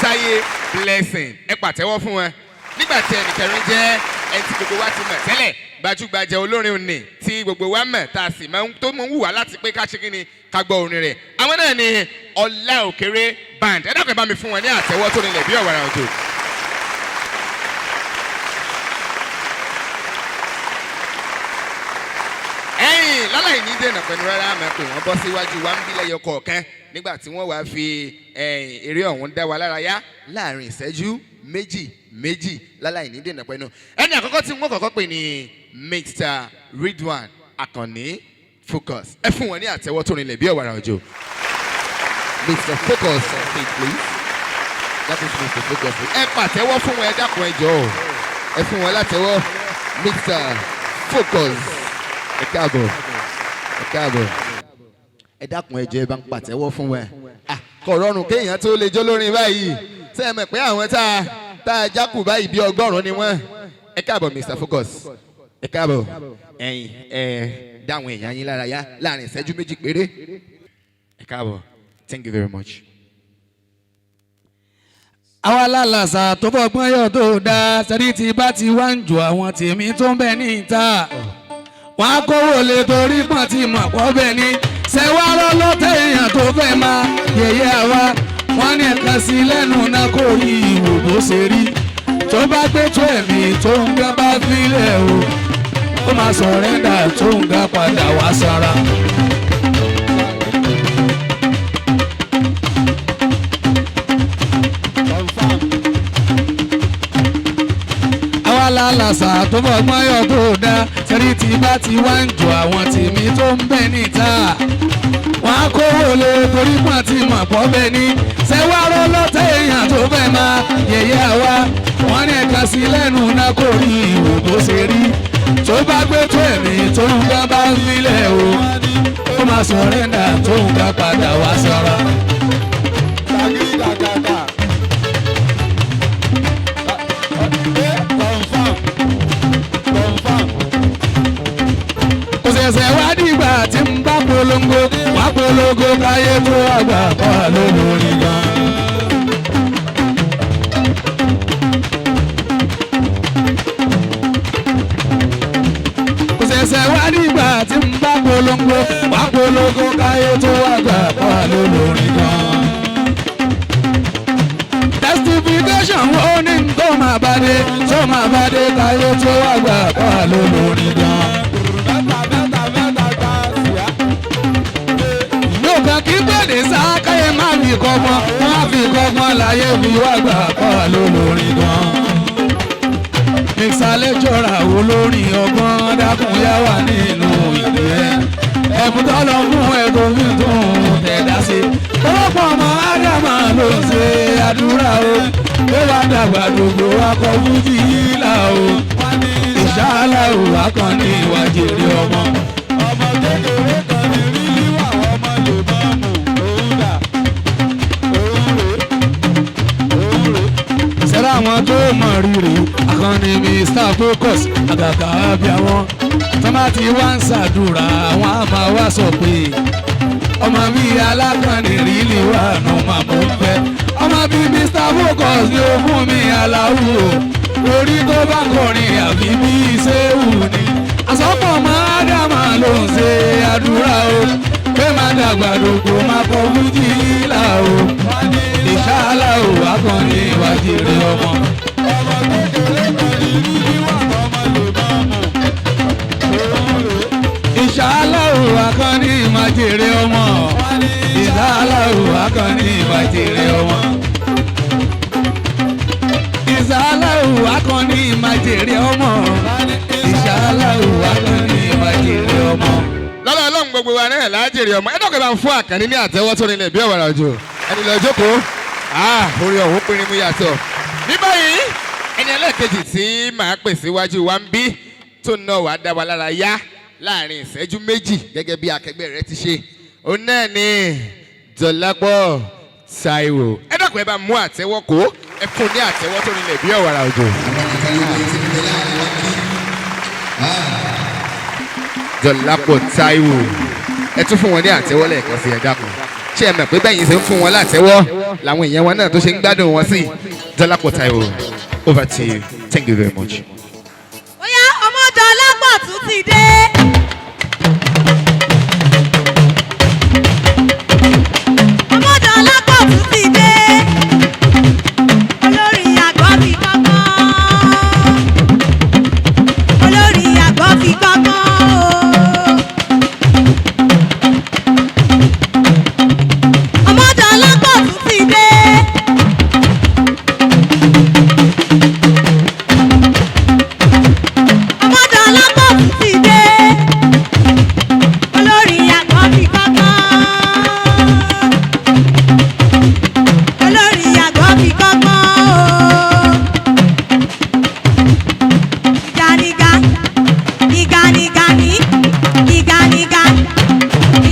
Táyé Blessing. Ẹ pàtẹ́wọ́ fún wọn. Nígbà tí ẹnì kẹrin jẹ́ ẹni tí gbogbo wa ti mọ̀ tẹ́lẹ̀, gbajúgbajà olórin òní tí gbogbo wa mọ̀, tá a sì máa ń tó mọ̀ ń wù wá láti pé ká ṣe kí ni, ká gbọ́ orin rẹ̀. Àwọn náà ni Ọlá Òkèrè Band. Ẹ dákun, ẹ bá mi fún wọn ní àtẹ́wọ́ tó nílẹ̀ bí ọ̀wàrà òjò. Ẹ̀yìn láláì ní dènà pẹ̀lú rárá, máa pè wọ́n bọ́ síwájú wa ń bí lẹ́yọ kọ̀ọ̀kan nígbà tí wọ́n wàá fi eré ọ̀hún dá wa lára yá láàrin ìṣẹ́jú méjì méjì láláì ní dènà pẹ̀lú. Ẹni àkọ́kọ́ tí wọ́n kọ́kọ́ pè ní Mr. Ridwan Akànní Focus. Ẹ fún wọn ní àtẹ́wọ́ tó rinlẹ̀ bí ọ̀wàrà òjò. Mr. Focus on stage, please. That is Mr. Focus. Ẹ pàtẹ́wọ́ fún wọn, ẹ dákun, ẹ jọ̀ọ́, ẹ fún wọn látẹ́wọ́. Mr. Focus, ẹ káàbọ̀, ẹ káàbọ̀. Ẹ dákun, ẹ jọ̀ọ́, ẹ bá ń pàtẹ́wọ́ fún wọn. Kò rọrùn kéèyàn tó lè jó lórin báyìí. Ṣé ẹ mọ̀ pé àwọn tá a jákù báyìí bí 100 ni wọ́n? Ẹ káàbọ̀, Mr. Focus, ẹ káàbọ̀. Ẹ̀yin ẹ dáwọn èèyàn yín lára yá láàrin ìṣẹ́jú 2 péré. Ẹ káàbọ̀, thank you very much. Àwa lálàsà tó fọgbọ́n yọ̀ tó dáa sẹ́ni tí bá ti wá ń jù àwọn tèmi tó ń bẹ ní ìta, wọ́n á kówó lè torí pọ́n tí mọ̀ pọ́ bẹ́ẹ̀ ni ṣẹ̀wárọ́ lọ́tẹ̀ èèyàn tó fẹ́ máa yẹ̀yẹ́ àwa. Wọ́n ní ẹ̀ka sí lẹ́nu náà kó rí ìwò bó ṣe rí, tó bá gbé tó ẹ̀mí tó ń gbá bá fílẹ̀ o, ó máa surrender tó ń gbá padà wá sára. Àwa lálàsà tó fọgbọ́n yọ tó dá sẹ́rí tí bá ti wá ń jọ àwọn tèmi tó ń bẹ níta, wọ́n á kówó lé torí pọ́n tí mọ̀ pọ́ bẹ́ẹ̀ ni ṣẹ́wárọ́ lọ́tẹ̀ èèyàn tó fẹ́ máa yẹ̀yẹ́ àwa. Wọ́n ní ẹ̀ka sí lẹ́nu náà kó rí ìwò bó ṣe rí, tó bá gbé tó ẹ̀mí tó ń gbá bá ń filẹ̀ o, ó máa surrender tó ń gbá padà wá sọ̀rọ̀. polongo káyé tó àgbà pa lólórí gan. Kò ṣẹ̀ṣẹ̀ wá nígbà tí n bá polongo wá polongo káyé tó àgbà pa lólórí gan. Testification wo ni tó máa bá dé tó máa bá dé káyé tó àgbà pa lólórí gan. Kí bẹ́ẹ̀ni sákáyé má fi kọ́gbọ́n má fi kọ́gbọ́n láyé fi wá gbà pa lólórí gan. Mixer lecturer olórin ọgbọ́n dákun yá wà nínú ìdí ẹ̀. Ẹ̀bùn tó lọ fún ẹ̀kọ́ mi tó ń tẹ̀dá sí. Ọlọ́pàá ọmọ Ádámà ló ń ṣe àdúrà o. Ó wá dàgbà dògbò akọ fújì yìí là o. Ìṣáálá ò wá kan ní ìwà jèrè ọmọ. Ọmọ kékeré kan ní rí líwà ọmọ lè mọ́ mú òun dà. Sẹ́rà àwọn tó mọ̀ rírì akọni Mr Focus àgàgà bí àwọn tó má ti wá ń ṣàdúrà àwọn á máa wá sọ pé ọmọ mi alákànní rírì wà nù màmú fẹ́ ọmọ bíi Mr Focus ni ó fún mi aláwù o orí tó bá kọrin àbí bí sẹ́wù ni àsọpọ̀ máa dàmà ló ń ṣe àdúrà o pé má dàgbà dògbò má kọ fújì là o ìṣáálá ò wá kan ní ìwà jèrè ọmọ. Ọmọ kékeré kan ní rírí wà ọmọ lè bá mú. Ìṣáálá ò wá kan ní ìwà jèrè ọmọ. Ìṣáálá ò wá kan ní ìwà jèrè ọmọ. Ìṣáálá ò wá kan ní ìwà jèrè ọmọ. Ìṣáálá ò wá kan ní ìwà jèrè ọmọ. Lọ́lá Ọlọ́run gbogbo wa náà lájèrè ọmọ. Ẹ dọ́kẹ́ bá ń fún Àkànní ní àtẹ́wọ́ tó rinlẹ̀ bí ọ̀wàrà òjò. Ẹni lọ jókòó. Orin ọ̀hún pinrin mú yàtọ̀. Ní báyìí, ẹni ẹlẹ́ẹ̀kejì tí màá pè síwájú wa ń bí tó náà wàá dá wa lára yá láàrin ìṣẹ́jú méjì gẹ́gẹ́ bí akẹgbẹ́ rẹ̀ ti ṣe. Òun náà ni Dọ̀lápọ̀ Táíwò. Ẹ dọ́kun ẹ bá mú àtẹ́wọ́ kó ẹ fún ní àtẹ́wọ́ tó rinlẹ̀ bí ọ̀wàrà òjò. Dọ̀lápọ̀ Táíwò. Ẹ tún fún wọn ní àtẹ́wọ́ lẹ́ẹ̀kan sí, ẹ dákun. Ṣé ẹ mọ̀ pé bẹ́yìn ṣe ń fún wọn látẹ́wọ́ làwọn èèyàn wọn náà tó ṣe ń gbádùn wọn sí. Dọ̀lápọ̀ Táíwò, over to you. Thank you very much. Bóyá ọmọ Dọ̀lápọ̀ tún ti dé. Ọmọ Dọ̀lápọ̀ tún ti dé. Olórí àgọ́ fi kọ́gbọ́n. Olórí àgọ́ fi kọ́gbọ́n o. Ọmọ Dọ̀lápọ̀ tún ti dé. Ọmọ Dọ̀lápọ̀ tún ti dé. Olórí àgọ́ fi kọ́gbọ́n. Olórí àgọ́ fi kọ́gbọ́n o. Ganiga, iganigani, iganiga,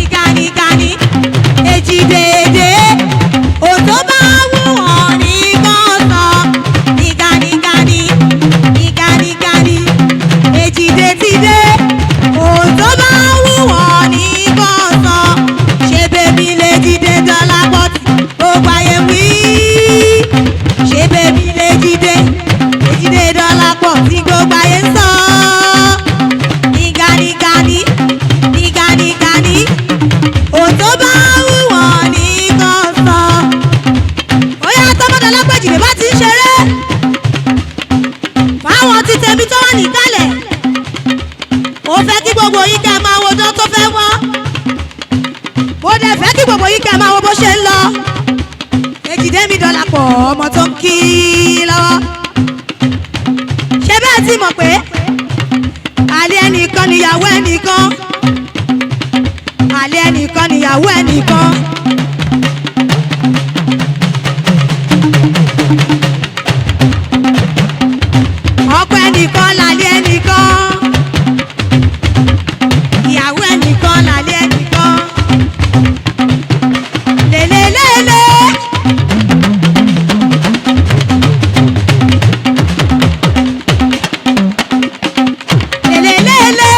iganigani, èjìdèdè, òtó bá wù wọ́n ní kàn sọ. Iganigani, iganigani, èjìdè ti dé, òtó bá wù wọ́n ní kàn sọ. Ṣé bèbí lè dìde Dọ̀lápọ̀ tí gbogbo ayé wí? Ṣé bèbí lè dìde, èjìdè Dọ̀lápọ̀ tí gbogbo ayé ń sọ? Iganigani, iganigani, òtó bá wù wọ́n ní kàn sọ. Ó yá tọ́mọ Dọ̀lápọ̀ èjìdè bá ti ń ṣeré. Fáwọn ti tẹ̀mí tó wà níkàlẹ̀. Mo fẹ́ kí gbogbo yín kẹ́ máa wo ọjọ́ tó fẹ́ wá. Mo dẹ̀ fẹ́ kí gbogbo yín kẹ́ máa wo bó ṣe ń lọ. Èjìdé mi Dọ̀lápọ̀ ọmọ tó ń kí lọ́wọ́. Ṣé bẹ́ẹ̀ ti mọ̀ pé àlẹ́ ẹnìkan níyàwó ẹnìkan? Àlẹ́ ẹnìkan níyàwó ẹnìkan. Ọkọ ẹnìkan làlẹ́ ẹnìkan. Ìyàwó ẹnìkan làlẹ́ ẹnìkan. Lélelélé. Lélelélé.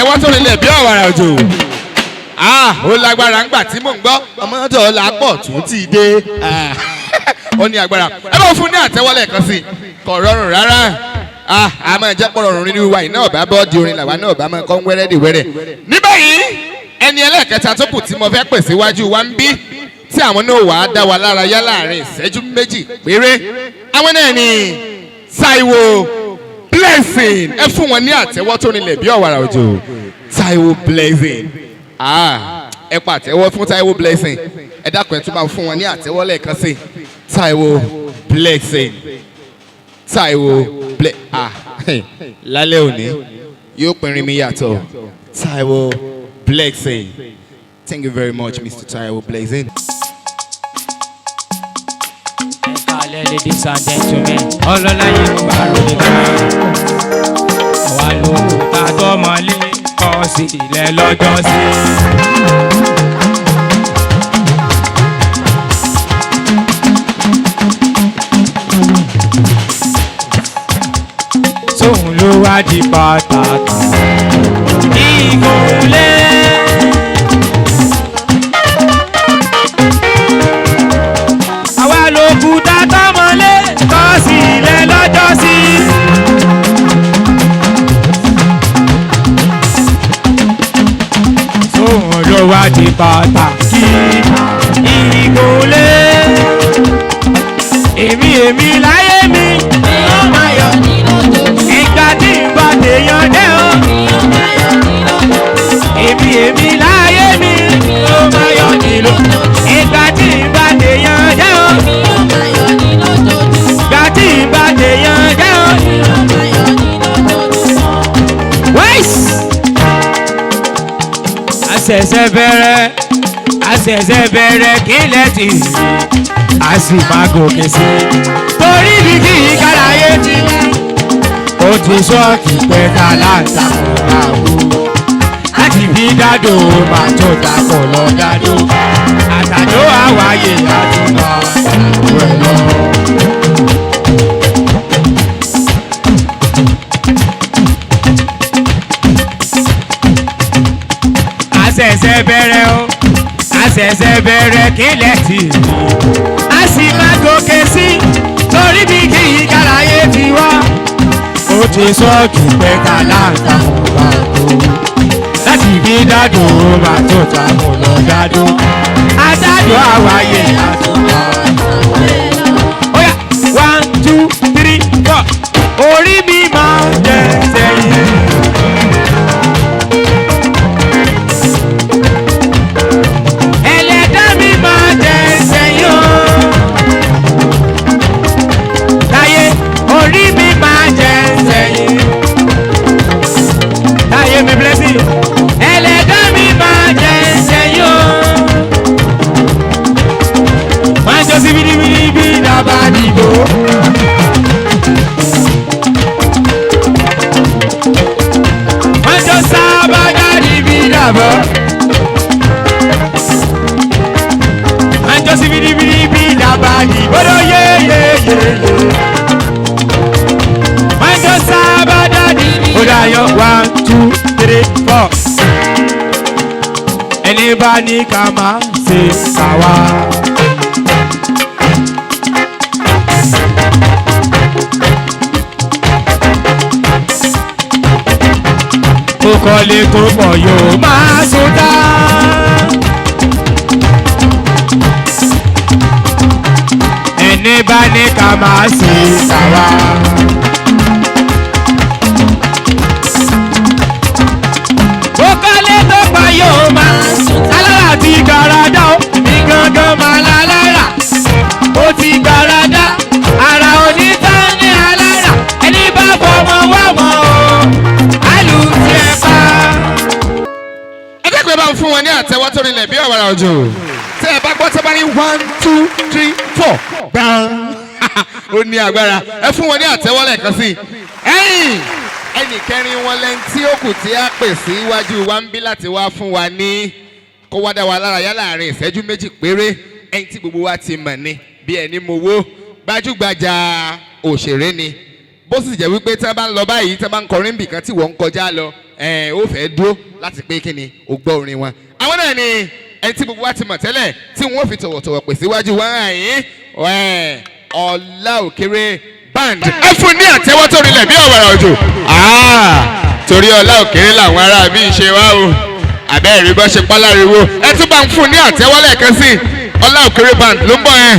Àtẹ́wọ́ tó rinlẹ̀ bí ọ̀wàrà òjò. Ah, ó lágbára ńgbà tí mò ń gbọ́ ọmọdé pọ̀ tún ti dé. Ah, ó ní agbára. Ẹ bá fún ní àtẹ́wọ́ lẹ́ẹ̀kan sí i. Kò rọrùn rárá. Ah, a máa jẹ́ pọ̀rọ̀ rọrùn nínú wa yìí náà bá bọ́ di orin làwa náà bá máa kọ́ ń wẹ́rẹ́ dè wẹ́rẹ́. Ní báyìí, ẹni ẹlẹ́ẹ̀kẹta tó kù tí mo fẹ́ pè síwájú wa ń bí tí àwọn náà wàá dá wa lára yá láàrin ìṣẹ́jú 2 péré. Àwọn náà ni Taiwo Blessing. Ẹ fún wọn ní àtẹ́wọ́ tó rinlẹ̀ bí ọ̀wàrà òjò. Taiwo Blessing. Ah, ẹ pa àtẹ́wọ́ fún Taiwo Blessing. Ẹ dákun, ẹ tún bá fún wọn ní àtẹ́wọ́ lẹ́ẹ̀kan sí. Taiwo Blessing. Taiwo Ble ah lálẹ́ òní yóò pinrin mi yàtọ̀. Taiwo Blessing. Thank you very much, Mr. Taiwo Blessing. Kalẹ̀, ladies and gentlemen, ọlọ́lá yìí ń bá ròde kan. Àwa ló kó ta tọmọlé kọ́ sí ilẹ̀ lọ́jọ́ sí. Sóun ló wá di pàtàkì. Ìgúnlẹ̀. Àwa ló kú ta tọmọlé kọ́ sí ilẹ̀ lọ́jọ́ sí. Sóun ló wá di pàtàkì. Ìgúnlẹ̀. Èmi èmi láyé mi. Ìgbà tí ń bá tèèyàn dé o. Èmi èmi láyé mi. Ó máa yọ nílò. Ìgbà tí ń bá tèèyàn dé o. Ìgbà tí ń bá tèèyàn dé o. Wáìsì. Àṣẹ̀ṣẹ̀ bẹ̀rẹ̀, àṣẹ̀ṣẹ̀ bẹ̀rẹ̀, kílẹ̀ tì í, a sì máa gòkè sí i. Torí bí kì í káráyé ti ó ti sọ́ọ̀kì pé ká láǹtakùn máa wú. Láti fi dádò máa tó dàpọ̀ lọ dádò. Àtàdó àwáyé àtúmọ̀ àtàkùn ẹ̀ lọ. Àṣẹ̀ṣẹ̀ bẹ̀rẹ̀ o, àṣẹ̀ṣẹ̀ bẹ̀rẹ̀, kílẹ̀ tì í, a sì máa gòkè sí i. Torí bí kì í káráyé ti wá ó ti sọ́ọ̀kì pé ká láǹtakùn bá tó. Láti fi dádò máa tó takùn lọ dádò. Àtàdó àwáyé àtúntà. Óyá, one, two, three, four, orí mi máa jẹ sẹ́yìn. Ẹlẹ́dàá mi máa jẹ sẹ́yìn o. Láyé, orí mi máa jẹ sẹ́yìn. Láyé mi Blessing. Ẹlẹ́dàá mi máa jẹ sẹ́yìn o. Máa ń jọ sí bíríbírí bí dábàá dìbò. Máa ń jọ sábà dárí bí dàbọ̀. Máa ń jọ sí bíríbírí bí dábàá dìbò lọ yé yé yé yé. Máa ń jọ sábà dárí. Ó dayọ̀, one, two, three, four. Ẹni bá ní ká máa ṣe káwa. Ó kọ́lé tó pọ̀ yóò máa sùn dá. Ẹni bá ní ká máa ṣe káwa. Ó kọ́lé tó pọ̀ yóò máa sùn dá. Alára ti gbàràdá o, mi gangan máa lálára. Ó ti gbàràdá, ara onítàn ní alára. Ẹni bá fọmọ wá mọ́ o, àlù tiẹ̀ pa. Ẹ dẹ́kun, ẹ bá ń fún wọn ní àtẹ́wọ́ tó rinlẹ̀ bí ọ̀wàrà òjò. Tẹ́ ẹ bá gbọ́ tẹ́ bá ní one, two, three, four, gbàǹ, ó ní agbára. Ẹ fún wọn ní àtẹ́wọ́ lẹ́ẹ̀kan sí i. Ẹ̀yìn ẹnì kẹrin wọn lẹ́ni tí ó kù tí a pè sí iwájú wa ń bí láti wá fún wa ní kó wá dá wa lára yá láàrin ìṣẹ́jú 2 péré. Ẹni tí gbogbo wa ti mọ̀ ni bí ẹni mowó, gbajúgbajà òṣèré ni. Bó sì jẹ́ wípé tí wọ́n bá ń lọ báyìí, tí wọ́n bá ń kọrin bìkan tí wọ́n ń kọjá lọ, ẹ̀ ó fẹ́ dúró láti pé kí ni ó gbọ́ orin wọn. Àwọn náà ni ẹni tí gbogbo wa ti mọ̀ tẹ́lẹ̀ tí wọ́n fi tọ̀wọ̀tọ̀wọ̀ pè síwájú wọn àyín Ọlá Òkèrè Band. Ẹ fún ní àtẹ́wọ́ tó rinlẹ̀ bí ọ̀wàrà òjò. Torí Ọlá Òkèrè làwọn ará bí ṣe wá o, àbẹ́ ìrí bọ́ ṣe páláriwo. Ẹ tún bá ń fún ní àtẹ́wọ́ lẹ́ẹ̀kan sí. Ọlá Òkèrè Band ló ń bọ̀ yẹn.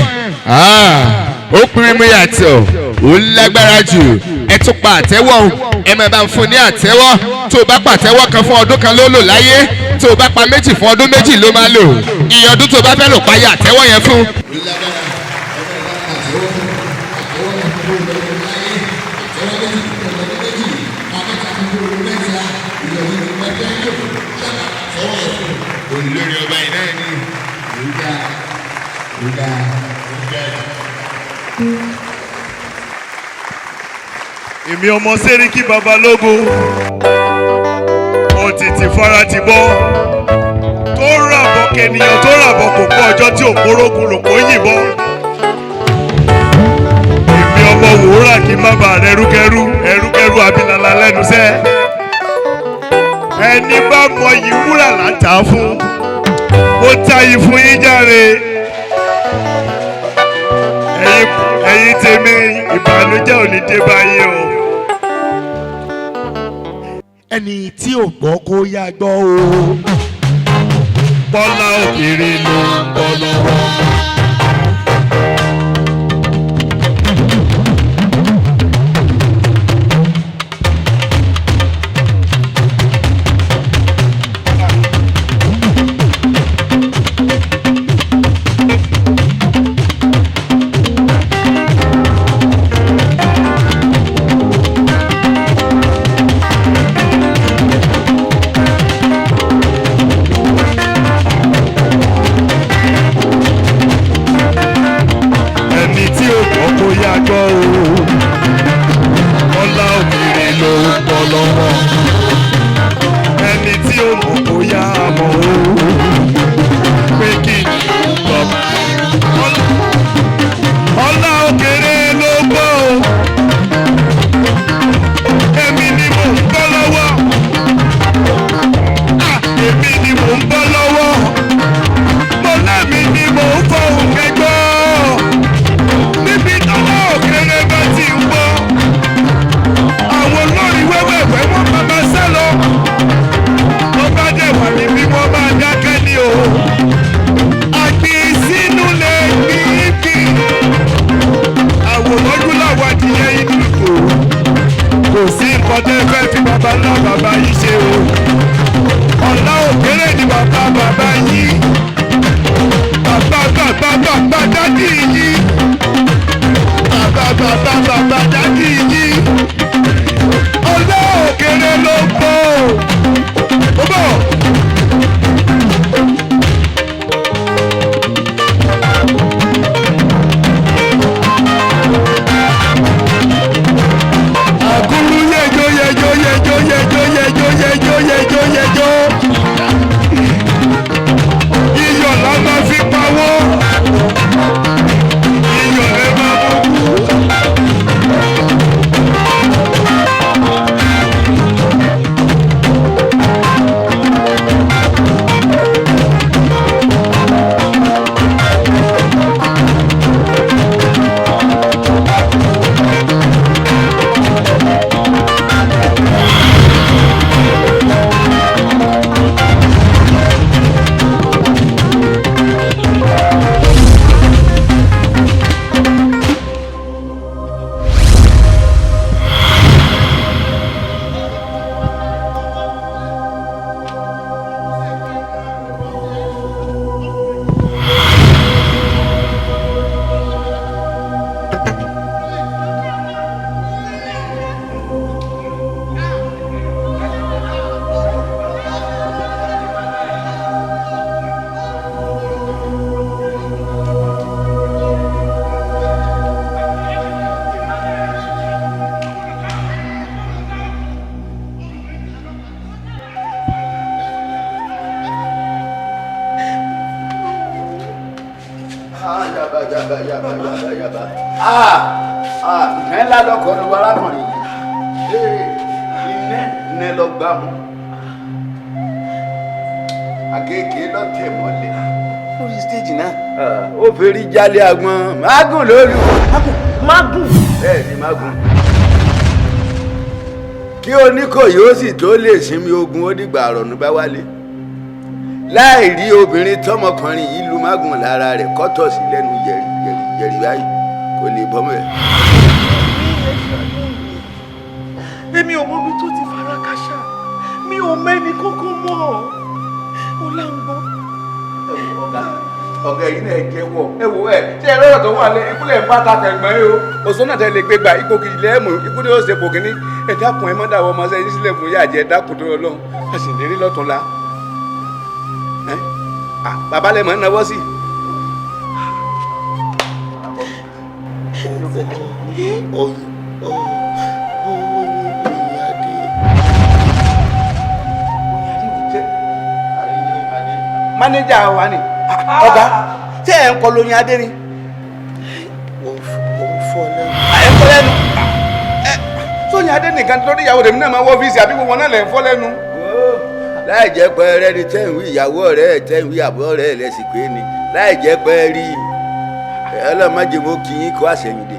Ó pinrin mú yàtọ̀, ó lágbára jù. Ẹ tún pa àtẹ́wọ́ o, ẹ máa bá ń fún ní àtẹ́wọ́. Tó o bá pàtẹ́wọ́ kan fún ọdún kan ló lò láyé, tó o bá pa méjì fún ọdún méjì ló máa lò. Iye ọdún tó o bá fẹ́ lò pa yẹ àtẹ́wọ́ yẹn fún. Olórí ọba yìí náà ni ìgbà ìgbà ìgbà. Èmi ọmọ Sẹ́ríkì Babalógun, òtìtì fara ti bọ́, tó ràbọ̀ kènìyàn tó ràbọ̀ kò kó ọjọ́ tí òpórógun lòpó yìnbọn. Èmi ọmọ wòórà kí má bàa rẹrúkẹrú ẹrúkẹrú abilala lẹ́nu sẹ́. Ẹni bá mọ yìí wúrà là ń tà á fún. Mo ta yìí fún yín járe. Ẹ̀yin tèmi, ìbànújẹ́ ò ní dé báyìí o. Ẹni tí ò gbọ́ kó yá gbọ́ o. Bọ́lá Òkèrè ló ń bọ̀ lọ́wọ́. Yaba yaba yaba yaba yaba. Nǹkan ńlá lọkọ̀ ló wà arákùnrin yìí. Iná iná lọ gbá mu. Àgègè lọ́tẹ̀ mọ́lẹ̀. Lórí stéèjì náà. Ó fẹ́rí jálé àgbọn. Mágùn lólu. Mágùn. Bẹ́ẹ̀ ni mágùn. Kí Oníkòyí ó sì tó lè sinmi ogun ó dìgbà àrọ̀nù bá wálé. Láì rí obìnrin tọmọkùnrin yìí lu mágùn lára rẹ̀ kọ́tọ̀ sí lẹ́nu yẹ̀rì yẹ̀rì yẹ̀rì báyìí kò lè bọ́ mọ́ ẹ̀. Èmi ò mọbi tó ti fara káṣá, mi ò mẹ́ni kókó mọ́ ọ láǹgbọ́. Ọ̀gá yìí náà jẹ́wọ́ ẹ wò ẹ ṣé ẹ lọ́rọ̀ tó wà lé ikú lẹ̀ ń bá ta kẹ̀gbọ́n yìí o òṣùwọ̀n náà tẹ lè gbé gbà ipò kejì lẹ́ẹ̀mú ikú ni ó ṣe pò kínní ẹ dákun ẹ má dàwọ́ ọmọ sẹ́yìn sílẹ̀ fún yàjẹ́ ẹ dákun tó lọ́hùn a sì lérí lọ́tún la bàbá lẹ mọ̀ ń nawọ́ sí. Mánéjà wa ni ọ̀gá ṣé ẹ̀ ń kọ lóyin adé ni. Wọ́n fọ́ lẹ́nu. Ẹ̀ ń fọ́ lẹ́nu. Sóyin adé nìkan lórí ìyàwó tèmi náà máa wọ́ ọ́fíìsì àbí gbogbo náà lẹ̀ ń fọ́ lẹ́nu. Láì jẹ́ pé rẹ́ni tẹ́ ń wí ìyàwó ọ̀rẹ́ ẹ̀ tẹ́ ń wí àbọ̀ ọ̀rẹ́ ẹ̀ lẹ́sìn pé ni láì jẹ́ pé rí ọlọ́mọdé mo kì í kó àṣẹyìndè.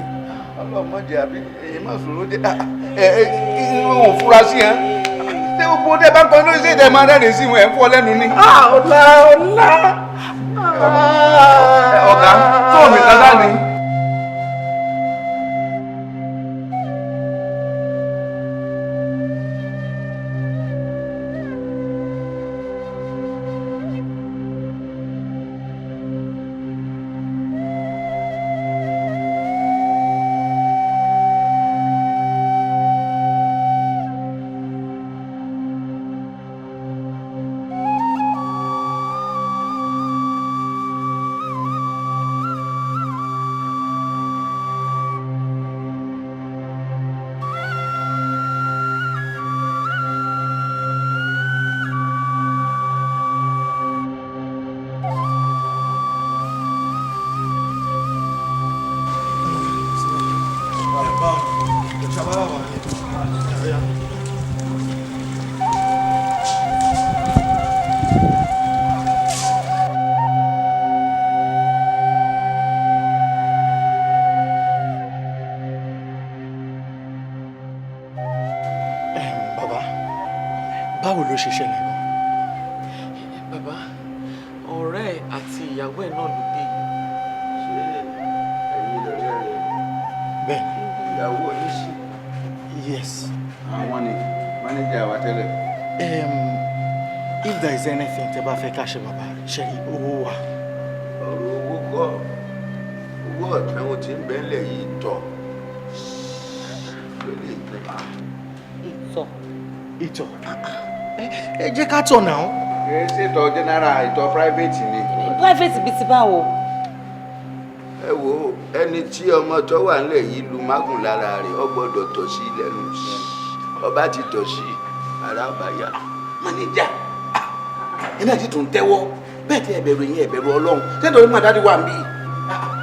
Ọlọ́mọdé àbí èyí má sòrò dé ẹ ẹ ò fura sí ẹ ṣé gbogbo dé bá ń kọ́ lórí ṣé ìdẹ máa rẹ́rìn sí wọn ẹ̀ ń fọ́ lẹ́nu ni. Ọ̀la ọ̀la ọ̀gá fóònù kan sáà ni. Bàbá, báwo ló ṣe ṣẹlẹ̀ gan? Bàbá, ọ̀rẹ́ ẹ̀ àti ìyàwó ẹ̀ náà ló gbé. Ṣé ẹ̀yin lọ̀rẹ́ rẹ̀? Bẹ́ẹ̀. Ìyàwó oníṣì. Yes. Àwọn ni mánéjà wa tẹ́lẹ̀. If there is anything tẹ́ bá fẹ́ ká ṣe bàbá, ṣe rí owó wa. Ọ̀rọ̀ owó kọ́, owó ọ̀tẹ̀ ohun tí ń bẹ ńlẹ̀ yìí tọ̀ ló lè tẹ̀. Ìtọ̀. Ìtọ̀. Ẹ jẹ́ ká tọ̀ náà. Kì í ṣètò general, ìtọ̀ private ni. Private bíi ti báwo? Ẹ wo ẹni tí ọmọ tó wà nílẹ̀ yìí lu mágùn lára rẹ̀ ó gbọ́dọ̀ tọ̀ sí lẹ́nu, ọba ti tọ̀ sí ara bá yá. Mánéjà ẹ náà ti tún tẹ́wọ́ bẹ́ẹ̀ tí ẹ bẹ̀rù yín ẹ bẹ̀rù Ọlọ́run tẹ́tọ̀ ní màdá ti wà níbí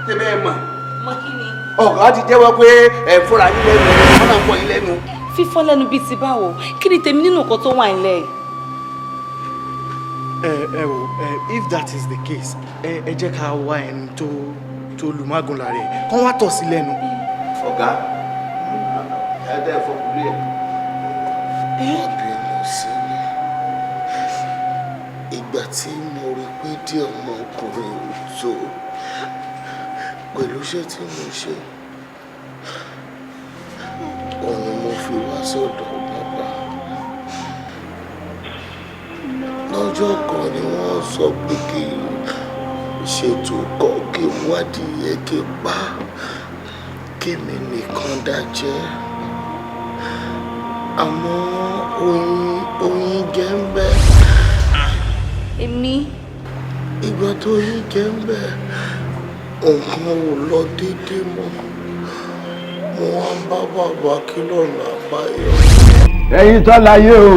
tẹ́ bẹ́ẹ̀ mọ̀. Mọ kí ni? Ọ̀gá ti jẹ́wọ́ pé ẹ fúnra yín lẹ́nu wọ́n náà ń fọ yín lẹ́nu. Fífọ́ lẹ́nu bíi ti báwo? Kí ni tèmi nínú nǹkan tó wà nílẹ̀ yìí? Ẹ wò ẹ, if that is the case, ẹ jẹ́ ká wá ẹni tó lu mágùn lára ẹ̀ kán wá tọ̀ sí lẹ́nu. Ọ̀gá ẹ dẹ́ fọkùnrin ẹ̀. Má bínú sí mi. Ìgbà tí mo rí pé díẹ̀ ọmọkùnrin ò tó pẹ̀lú iṣẹ́ tí mo ṣe, òun ni mo fi wá sọ́dọ̀ bàbá. Lọ́jọ́ kan ni wọ́n sọ pé kí n ṣètò kọ́ kí n wádìí yẹ kí n pa kí mi nìkan dá jẹ́. Àmọ́ oyin jẹ́ ń bẹ. Èmi. Ìgbà tó oyin jẹ́ ń bẹ, nǹkan ò lọ déédéé mọ́. Mo wá ń bá bàbá kí lọ́nà àbáyọ. Ẹ̀yin tó láyé o,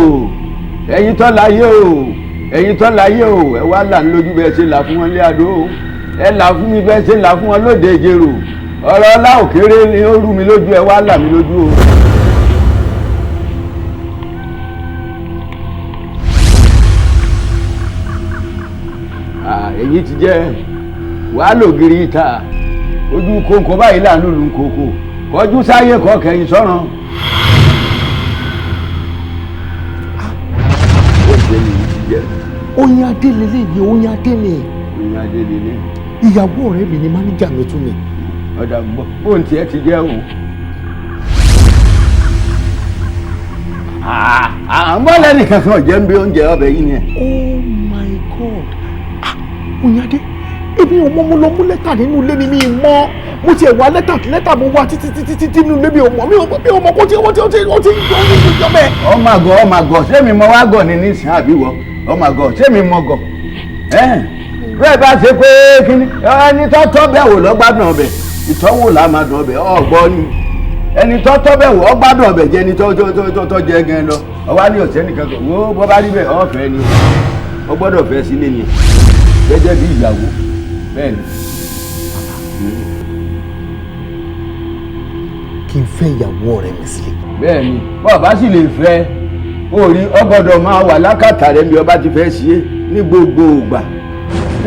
ẹ̀yin tó láyé o, ẹ̀yin tó láyé o, ẹ wá là ń lójú bẹ́ẹ̀ ṣe là fún wọn lé àdó o. Ẹ là fún mi bẹ́ẹ̀ ṣe là fún wọn lóde Ìjerò. Ọ̀rọ̀ ọlá òkèrè ni ó rú mi lójú, ẹ wá là mí lójú o. Èyí ti jẹ́ wàá lògiri ìta ojú kóńkó báyìí là ń lùlù kókó kọjú sáyé kọ kẹ̀yìn sọ́run. Oyin adé lélẹ́yìí, oyin adé ni. Oyin adé lélẹ́yìí. Ìyàwó ọ̀rẹ́ mi ni máníjà mi tún ni. Ọ̀dà gbọ́ bóun tiẹ̀ ti jẹ́ o. À ń bọ́ lẹ́nìkan kan jẹ́ ń bí oúnjẹ ọbẹ̀ yìí ni. Oh my God! Oyin adé, èmi ò mọ, mo lọ mú lẹ́tà nínú ilé ni mi mọ́. Mo tiẹ̀ wá lẹ́tà mo wá títí títí títí nínú ilé mi ò mọ̀, mi ò mọ̀ kó tí ó ti ó ti ó ti jọ bẹ́ẹ̀. Ọmọ àgọ̀, ọmọ àgọ̀, ṣé mi mọ wá gọ̀ ni nísìnyí àbí wọ? Ọmọ àgọ̀, ṣé mi mọ gọ̀? Bẹ́ẹ̀ bá ṣe pé kíní ẹni tó tọ́ bẹ́ẹ̀ wò lọ́gbádùn ọbẹ̀, ìtọ́wò là máa dùn ọbẹ̀ ọ̀gbọ́n ni. Ẹni tó tọ́ bẹ́ẹ̀ wò ọgbádùn ọbẹ̀ jẹ́ ẹni tó jẹ gan lọ. Ọwá ní ọ̀sẹ̀ nìkan kan wo bọ́ bá rí bẹ́ẹ̀ ọ̀fẹ́ ni o gbọ́dọ̀ fẹ́ sílé ni gẹ́gẹ́ bí ìyàwó bẹ́ẹ̀ ni. Kí n fẹ́ ìyàwó ọ̀rẹ́ mi sílé. Bẹ́ẹ̀ ni, bọ́ọ̀ bá sì lè fẹ́ orí ọgbọ́dọ̀ máa wà lákàtà rẹ̀ bí ọba ti fẹ́ ṣe é ní gbogbo ìgbà.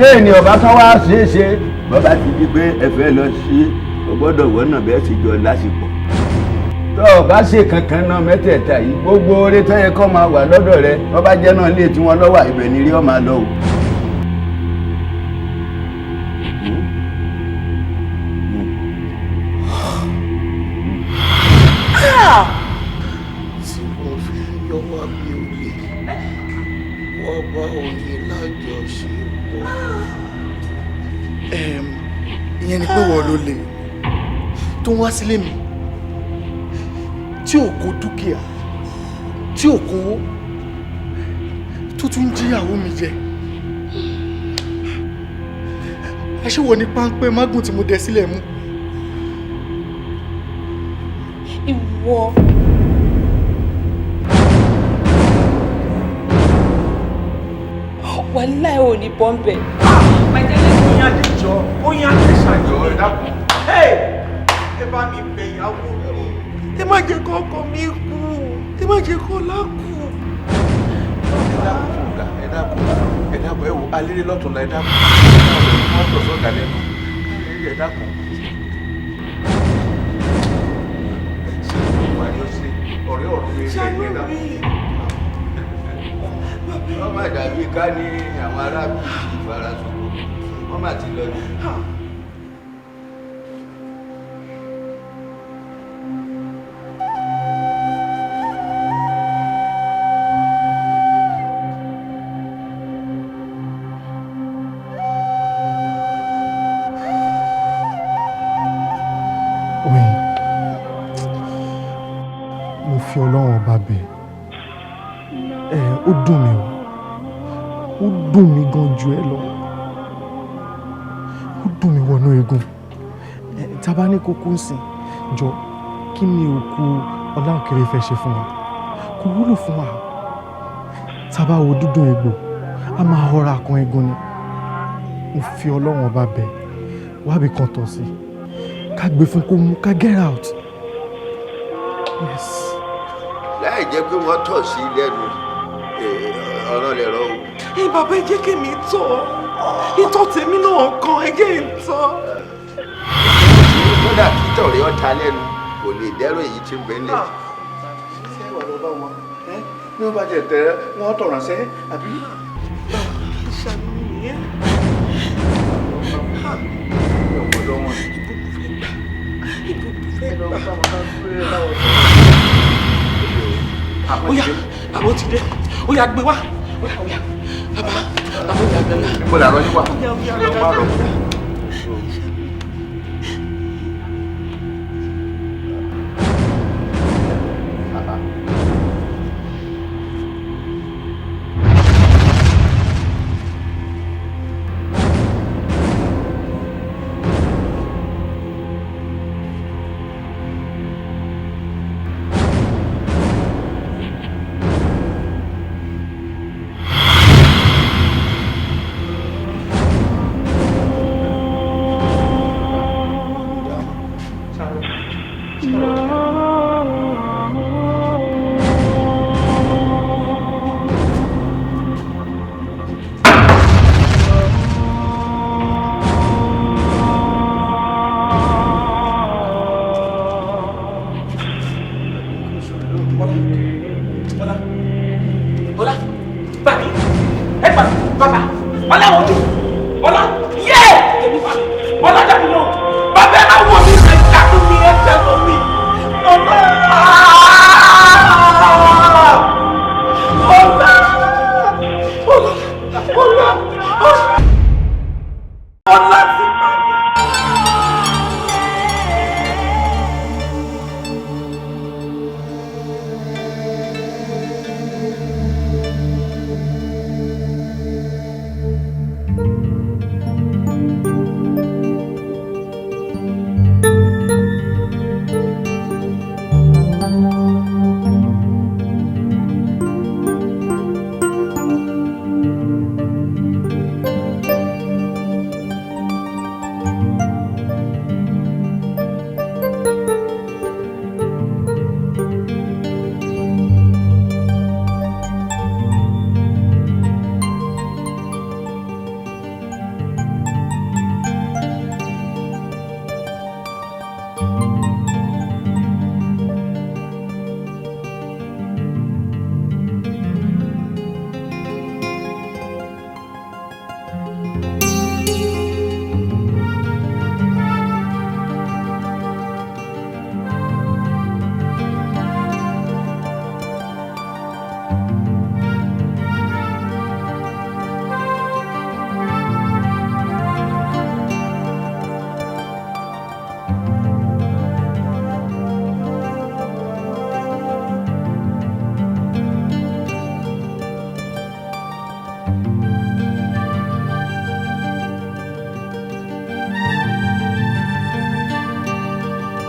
Lẹ́yìn ni ọba kan wá ṣeé ṣe bọ́ba ti di pé ẹ fẹ́ lọ ṣe é ọgbọ́dọ̀ wọ́nà bẹ́ẹ̀ sì jọ lásìkò. Tó o bá ṣe kankan náà mẹ́tẹ̀ẹ̀ta yìí gbogbo oore tó yẹ kó máa wà lọ́dọ̀ rẹ ọba jẹ́ náà lé tí wọ́n lọ́wọ́ ibẹ̀ ni rí ọ máa lọ o. Tí wọ́n fi yọ wá bí olè, wọ́n bá oyin lájọṣepọ̀. Ìyẹn ni pé wọ́n ló lè tó ń wá sílé mi tí ò kó dúkìá, tí ò kówó, tó tún jíyàwó mi jẹ. Aṣẹ́wó ni páńpẹ́ mágùn tí mo dẹ sílẹ̀ mú. Ìwọ. Wàláì ò ní bọ́m̀bẹ̀. Oyin adé jọ, oyin adé ṣàjọ, ẹ dákun. Ẹ bá mi bẹ̀ ìyàwó mi. Ẹ má jẹ́ kó ọkọ mi kú. Ẹ má jẹ́ kó ọlá kú. Ẹ dákun fún ọ̀gá, ẹ dákun, ẹ dákun, ẹ wò aléré lọ́tún la, ẹ dákun. Wọ́n tọ̀ sọ́gà lẹ́nu. Ẹ dákun. Ọ̀rẹ́ ọ̀run mi rẹ̀ ẹ dákun. Wọ́n má dàbí ká ní àwọn arábì ìfarasoko, wọ́n má ti lọ ní. Oyin, mo fi Ọlọ́run ọba bẹ̀ ẹ́, ó dùn mí o, ó dùn mí gan ju ẹ lọ, ó dùn mí wọnú eegun. Tá a bá ní kókó ńsìn jọ, kí ni òkú Ọláòkèrè fẹ́ ṣe fún wa? Kò wúlò fún wa. Tá a bá wo dúdùn egbò, a máa họra kan eegun ni. Mo fi Ọlọ́run ọba bẹ̀, wábì kan tọ̀ sí ká gbé fún kó mú ká get out. Yes. Láì jẹ́ pé wọ́n tọ̀ sí lẹ́nu ọ̀rọ̀ lè rọ o. Ẹ bàbá, ẹ jẹ́ kémi tọ̀, ìtọ̀ tèmi náà kan, ẹ jẹ́ n tọ̀. Kódà kí tọ̀rẹ́ ọ̀ta lẹ́nu kò lè dẹ́rọ èyí tí ń bẹ nílẹ̀. Ṣé ìwà lọ bá wọn? Ní wọ́n bá jẹ tẹ wọ́n tọ̀ ránṣẹ́ àbí? Oya, bàbá ó ti dé. Oya, gbé wá. Oya, oya, bàbá, bàbá, oya, gbé wá. Níbo làrọ̀ yín wà? Oya, oya, Má rọ̀.